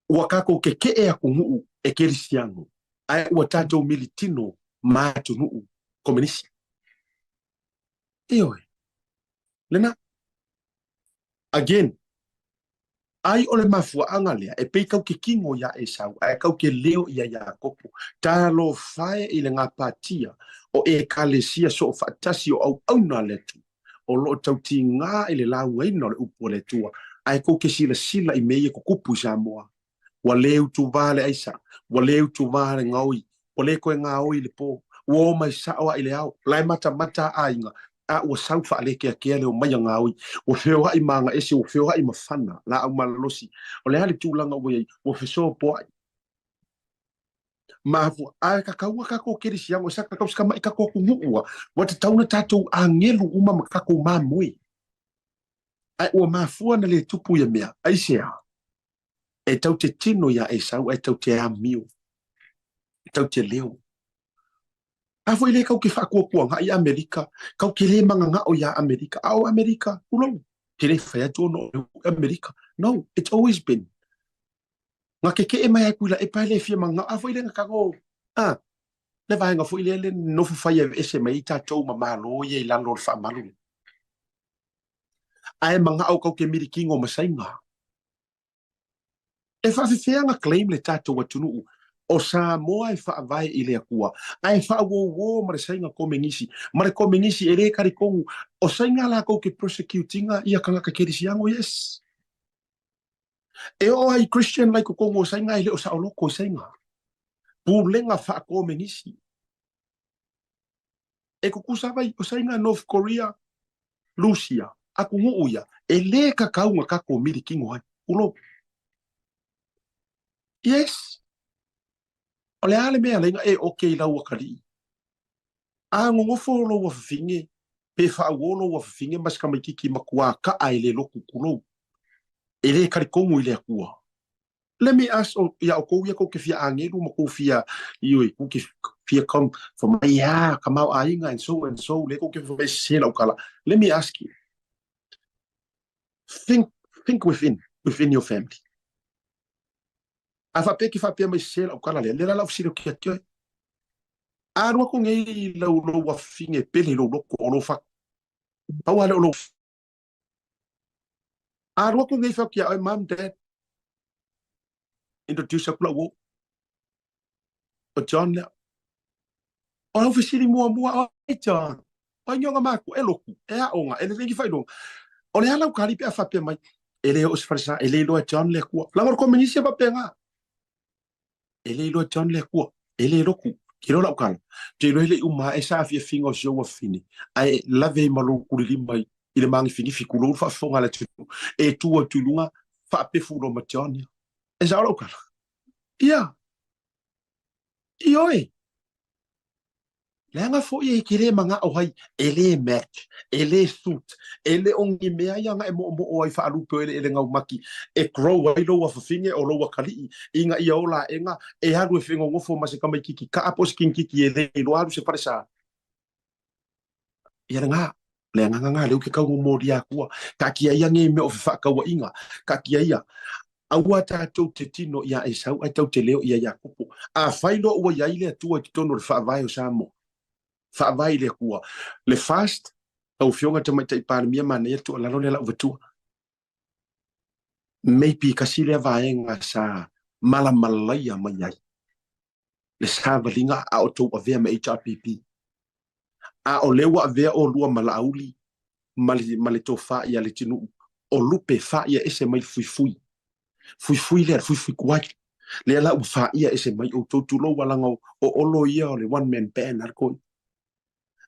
ua tatou kekeʻe atunuu ekelesiano, ae ua tatou militino ma atunuu komenisi. Ioe. Lena. Again, ai o le mafuaaga lea e pei kau ke kino iā Esau ae kau ke leo iā Iakopo, talofa e i le gapatia o Ekalesia soofaatasi o auauna a le Atua, o lo o tautigā i le laugaina o le upu a le Atua, ae kou ke silasila i mea ia tutupu i Samoa. Ua lē utuvā le aisa, ua lē utuvā le gaoi, ua lē toe gaoi i le pō, ua o mai sao a i le ao, la e matamata a aiga, a ua sau faalekeakea le omai a gaoi, ua feoai ma agaese, ua feoai ma fana, laau malalosi. O le a le tulaga ua i ai? Ua fesopoai. Mafua, ae kakau a tatou kerisiano, sa kakau se kamaʻi tatou atunuu a, ua tatau ona tatou agelu uma ma tatou mamoe. Ae ua mafua ona le tupu ia mea, aisea? E tau te tino iā Esau, ae tau te amio, e tau te leo. A foi le kau ke whaakuakuanga i Amerika, kau ke le mangangao iā Amerika, a o Amerika, tulou, te le whai atu ono o Amerika. No, it's always been. Nga kekeʻe mai ai kuila e pae le fia mangangao, a foi le nga kago, a, le vaega foi lea le nofo fai e ese mai ai tatou ma Malo ia i lalo o le faamalu. Ae mangao kau ke milikino ma Saina. E faafefea na claim le tatou atunuu o Samoa e faavae i le Atua, ae faauouo ma le Saina Komenisi, ma le Komenisi e le talitonu o Saina latou ke persecute ina ia tagata kerisiano, yes. E oo lava i Christian la i totonu o Saina e le o saoloto i Saina. Pulega faakomenisi. E tutusa vai o Saina, North Korea, Lusia, atunuu ia, e le kakau na tatou milikino ai. Tulou. Yes. O le a le mea alai na e oke i lau akalii? A nonofo lou afafine, pe faauo lou afafine ma se tamaititi matua kaa e le lotu, tulou, e le talitonu i le Atua. Let me ask o, ia outou ia tou te fia agelu ma tou fia, ioe, tou te fia come fa mai ia ka maoaiga and so and so, lea tou te fai mai sese lau tala. Let me ask you, think, think within, within your family. A faapea ke faapea mai sese lau tala lea, lea la lau fesili atu ia te oe. A alu atu nei lau lou afafine e pele i lou loto o lou fatu. Pau lava lea o lou A alu atu nei fai atu ia oe, Mom, Dad, introduce atu lau uo. O John lea. O lau fesili muamua, o ai John? O ai ni ona matua? E lotu, e aoga, e lelei ni faailoga. O le a lau tali pe a faapea mai, e le oo i se falesa, e le iloa e John le Atua. Leaga o le komenisi e faapena. E le iloa e John le Atua, e le lotu. Ke iloa lau tala, te iloa e le i uma ae sa afiafiga o si ou afafine, ae lave ai ma lou kulilima i le magifinifi, tulou le faafofoga a le atunuu, e tu atu i luga, faapefu loa ma John ia. E sao lau tala? Ia. Ioe. Leaga foi e te le manao ai, e le match, e le suit, e le o ni mea ia na e moomoo ai faalupe o eleele gaumati e grow ai lou afafine o lou akalii ina ia ola aʻega e alu e fegogofo ma se tamaititi kaa po o se kinititi e le iloa alu se falesa. Ia lena. Le agaga lena lea ou te tau momolia atua. Taatia ia nei mea o fefaatauaiga. Taatia ia. Aua tatou te tino ia Esau ae tatou te leo ia Iakopo. Afai loa ua i ai le Atua i totonu o le faavae o Samoa, faavae i le Atua. Le fast, lau Afioga i le Tamaitai Palemia, manaia le tuualalo lea lauvatua. Maybe tasi lea vaega sa malamalaia mai ai le savaliga a o tou avea ma HRPP. A o lea ua avea olua ma Laauli ma le, ma le tofa ia Letinuu, o lupe faia ese mai le fuifui. Fuifui lea, le fuifui tuai. Lea la ua faia ese mai outou, tulou a laga o Olo ia o le one man band a le toeaina.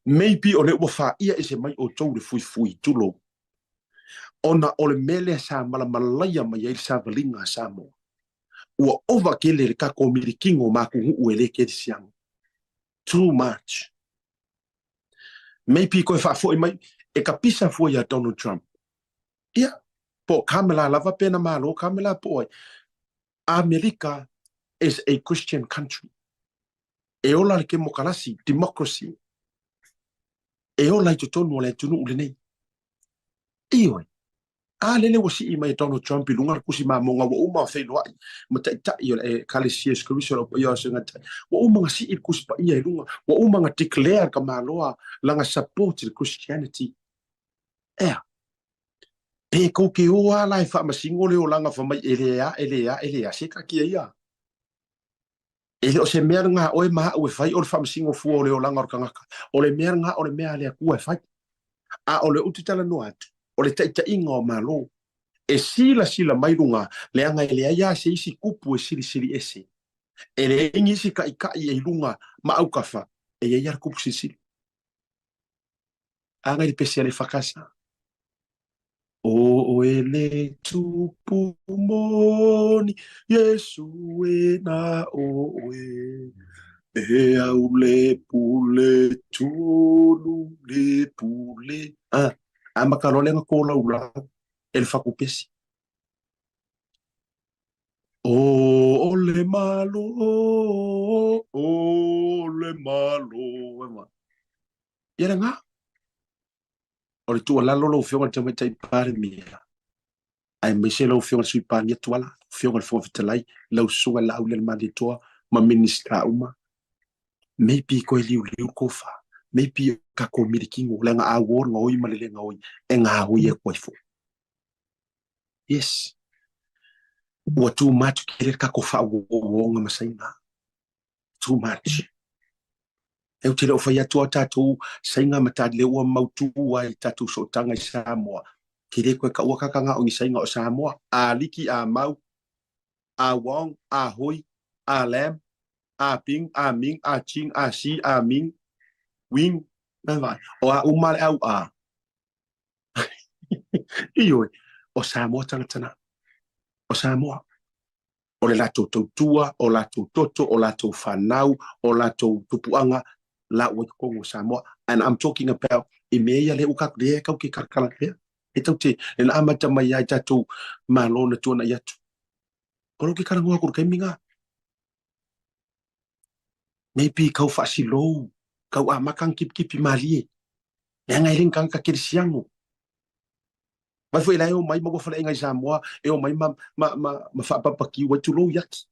Maybe o lea ua faia ese mai outou le fuifui, tulou, ona o le mea lea sa malamalaia mai ai le savaliga a Samoa. Ua ova tele le tatou milikino ma atunuu e le kerisiano. Too much. Maybe toe faafoi mai e ka pisa fua ia Donald Trump. Ia, po o Kamala lava pe na malo Kamala po o ai. Amerika is a Christian country. E ola le kemokarasi, democracy. E ola i totonu o le atunuu lenei. Ioe. A lele ua sii mai e Donald Trump i luga le kusi mamoga ua uma ona feiloai ma taitai o le Ekalesia Iesu Keriso o le paia o Segatai. Ua uma ona sii le kusi paia i luga, ua uma ona declare le tamaloa lana support i le Christianity. Ea, pe tou te o a la e faamasino le olaga fai mai e le a, e le a, e le a, se taatia ia. E le o se mea lena a oe ma au e fai o le faamasino fua o le olaga o le tagata. O le mea lena o le mea a le Atua e fai. A o le ou te talanoa atu, o le taitaiga o Malo, e silasila mai luga, leaga e leai lava se isi tupu e silisili ese. E leai nisi taitai e i luga ma autafa, e i ai lava le tupu silisili. A ngai le pese a le fakasa. O oe le tupu moni, Iesu e na oe. E au le pule tonu le pule. Ah, amata loa lea na tolaulau e le fatupesi. O le Malo, o le Malo. Ia lena. O le tuualalo lau Afioga i le Tamaitai Palemia, aemaise lau Afioga i le Sui Palemia Tuala, Afioga i le Fofoga Fetalai, lau Susuga i le Laaulialemalietoa ma Minisita uma, maybe toe liuliu le tofa, maybe tatou milikino, leaga a uo le gaoi ma le le gaoi, e gaoi atu ai foi. Yes. Ua too much tele le tatou faauouoga ma Saina. Too much. Ou te le o fai atu a tatou Saina ma ta lea ua mautu ai tatou sootaga i Samoa. Ke le koe kaua kakanga o ni Saina o Samoa. A liki, a mau, a Wong, a Hui, a Lam, a Ping, a Ming, a Ching, a Si, a Ming, Wing, o a uma le au a. Ioe, o Samoa tagata na. O Samoa. O le latou tautua, o latou toto, o latou fanau, o latou tupuaga, la ua i totonu o Samoa. And I'm talking about i mea ia lea ua tatou, lea tatou te kalakala pea. E tatou te, le na amata mai ai tatou Malo na tuanai atu. O lou ke talanoa atu i le taimi lena. Maybe kau faasilou, kau amata ona kipikipi malie. Leaga e le ni tagata kerisiano. Mai foi la e omai ma ua faleaiga i Samoa, e omai ma, ma, ma, ma faapapakiu ai, tulou iaki.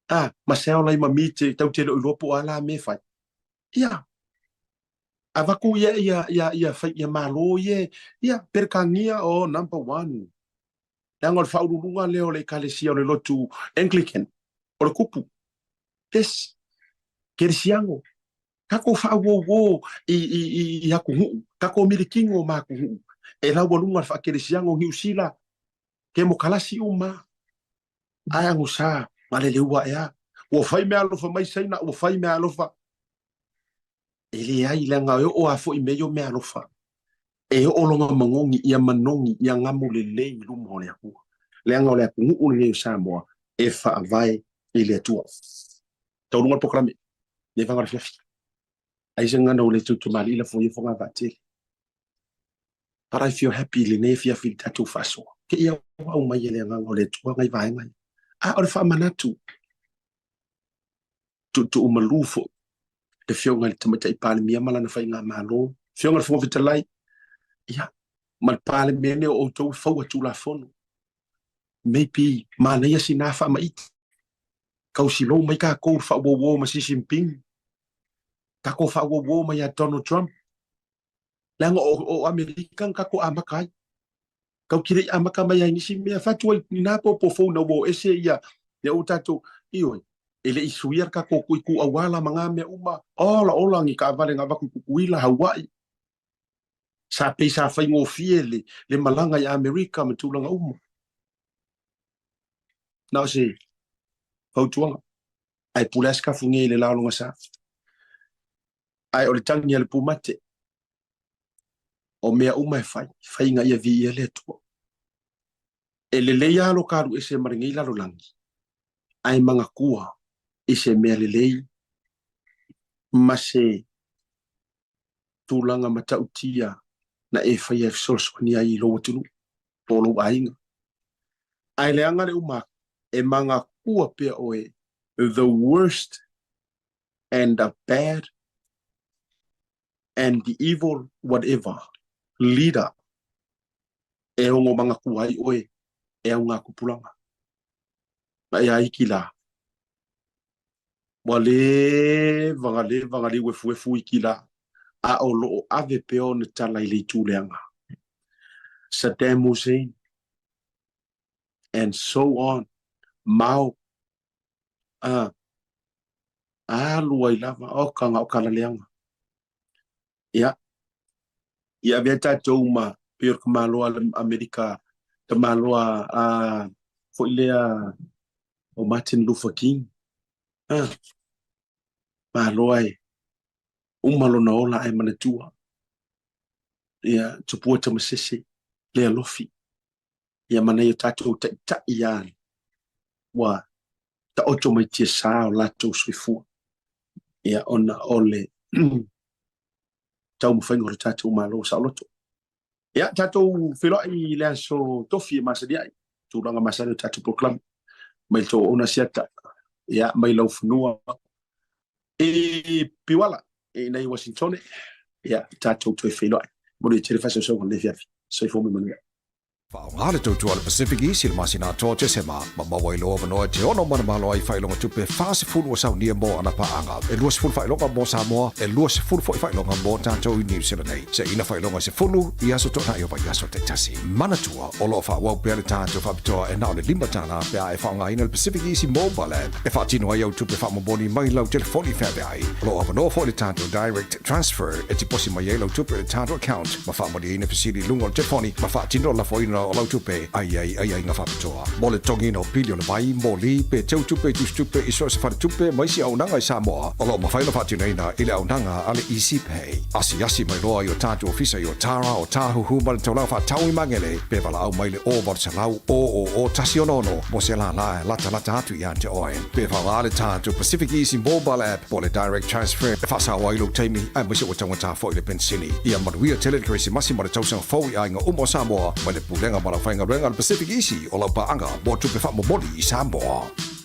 Ah, ma sound lai ma mi te tau te le o iloa po o a la mea e fai. Ia, avatu ia, ia, ia, ia, fai, ia Malo ia, ia, Peretānia, oh, number one. Leaga o le faauluuluga lea o le Ekalesia o le lotu Anglican, o le kupu. Yes, kerisiano. Tatou faauouo i, i, i, i atunuu, tatou milikino ma atunuu, e laualuga le faakerisiano Niu Sila, kemokalasi uma, ae agosa, maleleua ea. Ua fai mea alofa mai Saina, ua fai mea alofa. E leai, leaga e oo lava foi i mea ia o mea alofa, e oo lona manogi, ia manogi, ia gamu lelei i luma o le Atua. Leaga o le atunuu lenei o Samoa e faavae i le Atua. Taualuga le polokalame, le vaga o le afiafi. Ai se gagana ua le tautumalii lafo ia fogavaa tele. But I feel happy i lenei afiafi i le tatou faasoa. Te i auau mai e le agaga o le Atua ngai vaega ia. A o le faamanatu, tuutuu malu foi le Afioga i le Tamaitai Palemia ma lana faigamalo, Afioga i le Fofoga Fetalai, ia, ma le Palemene o outou e faua Tulafono. Maybe manaia sina faamaite. Tausilou mai tatou i le faauouo ma Xi Jinping, tatou faauouo mai ia Donald Trump, leaga o Amerika na tatou amata ai. Tatou te le i amata mai ai i nisi mea. Fatu ai i na popo fou ina ua o ese ia, ia ua tatou, ioe, e le i suia le tatou itu auala ma na mea uma. Ola ola ni taavale na avatu i Tutuila, Hawaii. Sa pei sa faigofie le, le malaga i Amerika ma tulaga uma. Na o se fautuaga. Ae pule lava Sikafu nei i le la o lona sa. Ae o le tagi a le pumate, o mea uma e fai, fai ina ia viia le Atua. E lelei lava lo ta alu ese ma lenei lalolagi, ae manatua i se mea lelei ma se tulaga matautia na e faia e fesoasoani ai i lou atunuu po o lou aiga. Ae leaga le uma atu, e manatua pea oe the worst and the bad and the evil whatever leader e ono manatua ai oe e augatupulaga. Ma e ai ki la. Ua leva na leva na liu efuefu iki la, a o loo ave pea ona tala i le itu leaga. Saddam Hussein and so on, Mao, a, alu ai lava, oka na o kala leaga. Ia, ia avea tatou ma pei o le tamaloa a le Amerika, tamaloa a foi lea o Martin Luther King. Ah, maloa e uma lona ola ae manatua. Ia, tupua tamasese, le alofi. Ia ma nai o tatou taitai a ua taoto mai tiasa o latou soifua. Ia, ona o le taumafaiga o le tatou Malo saoloto. Ia, tatou feiloai i le aso Tofi e masani ai, tulaga masani o tatou polokalame, mai le tou auauna Asiata, ia, mai laufanua i Piuala, i inei i Wasingtone, ia, tatou toe feiloai. Manuia tele faasausauga o lenei afiafi. Soifua ma ia manuia. Faaaoga le tautua a le Pacific East i le masina atoa o Tesema, ma maua ai lou avanoa e te ono manumalo ai i faailoga tupe 40 ua saunia mo ana paaga. E 20 faailoga mo Samoa, e 20 foi faailoga mo tatou i Niu Sila nei. Seiina faailoga e 10 i aso toanai o vaiaso taitasi. Manatua, o lo o faaauau pea le tatou faapitoa e na o le $5 pe a e faaaogaina le Pacific Easy Mobile App e faatino ai au tupe faamomoli mai lau telefoni feaveai. O lo o avanoa foi le tatou Direct Transfer e tiposi mai ai lau tupe i le tatou account ma faamalieina fesili i luga o le telefoni ma faatino le lafoina o lau tupe a i ai aiaiga faapitoa. Mo le totogiina o pili o le vai, moli, pe teu tupe i tusitupe i so o se faletupe ma isi auaunaga i Samoa, o lo o mafai ona faatinoina i le auaunaga a le EasyPay. Asiasi mai loa i o tatou ofisa i Otara, Otāhuhu ma le taulaga faatau i Magele pe valaau mai i le 0800 000 166 mo se lālā e latalata atu ia te oe. Pe faaaoga le tatou Pacific Easy Mobile App po o le Direct Transfer e faasao ai lou taimi aemaise ua taugata foi le penisini. Ia manuia tele le Kerisimasi ma le tausaga fou i aiga uma o Samoa mai le Pulega ma le Aufaigaluega a le Pacific Easy o lau paaga mo tupe faamomoli i Samoa.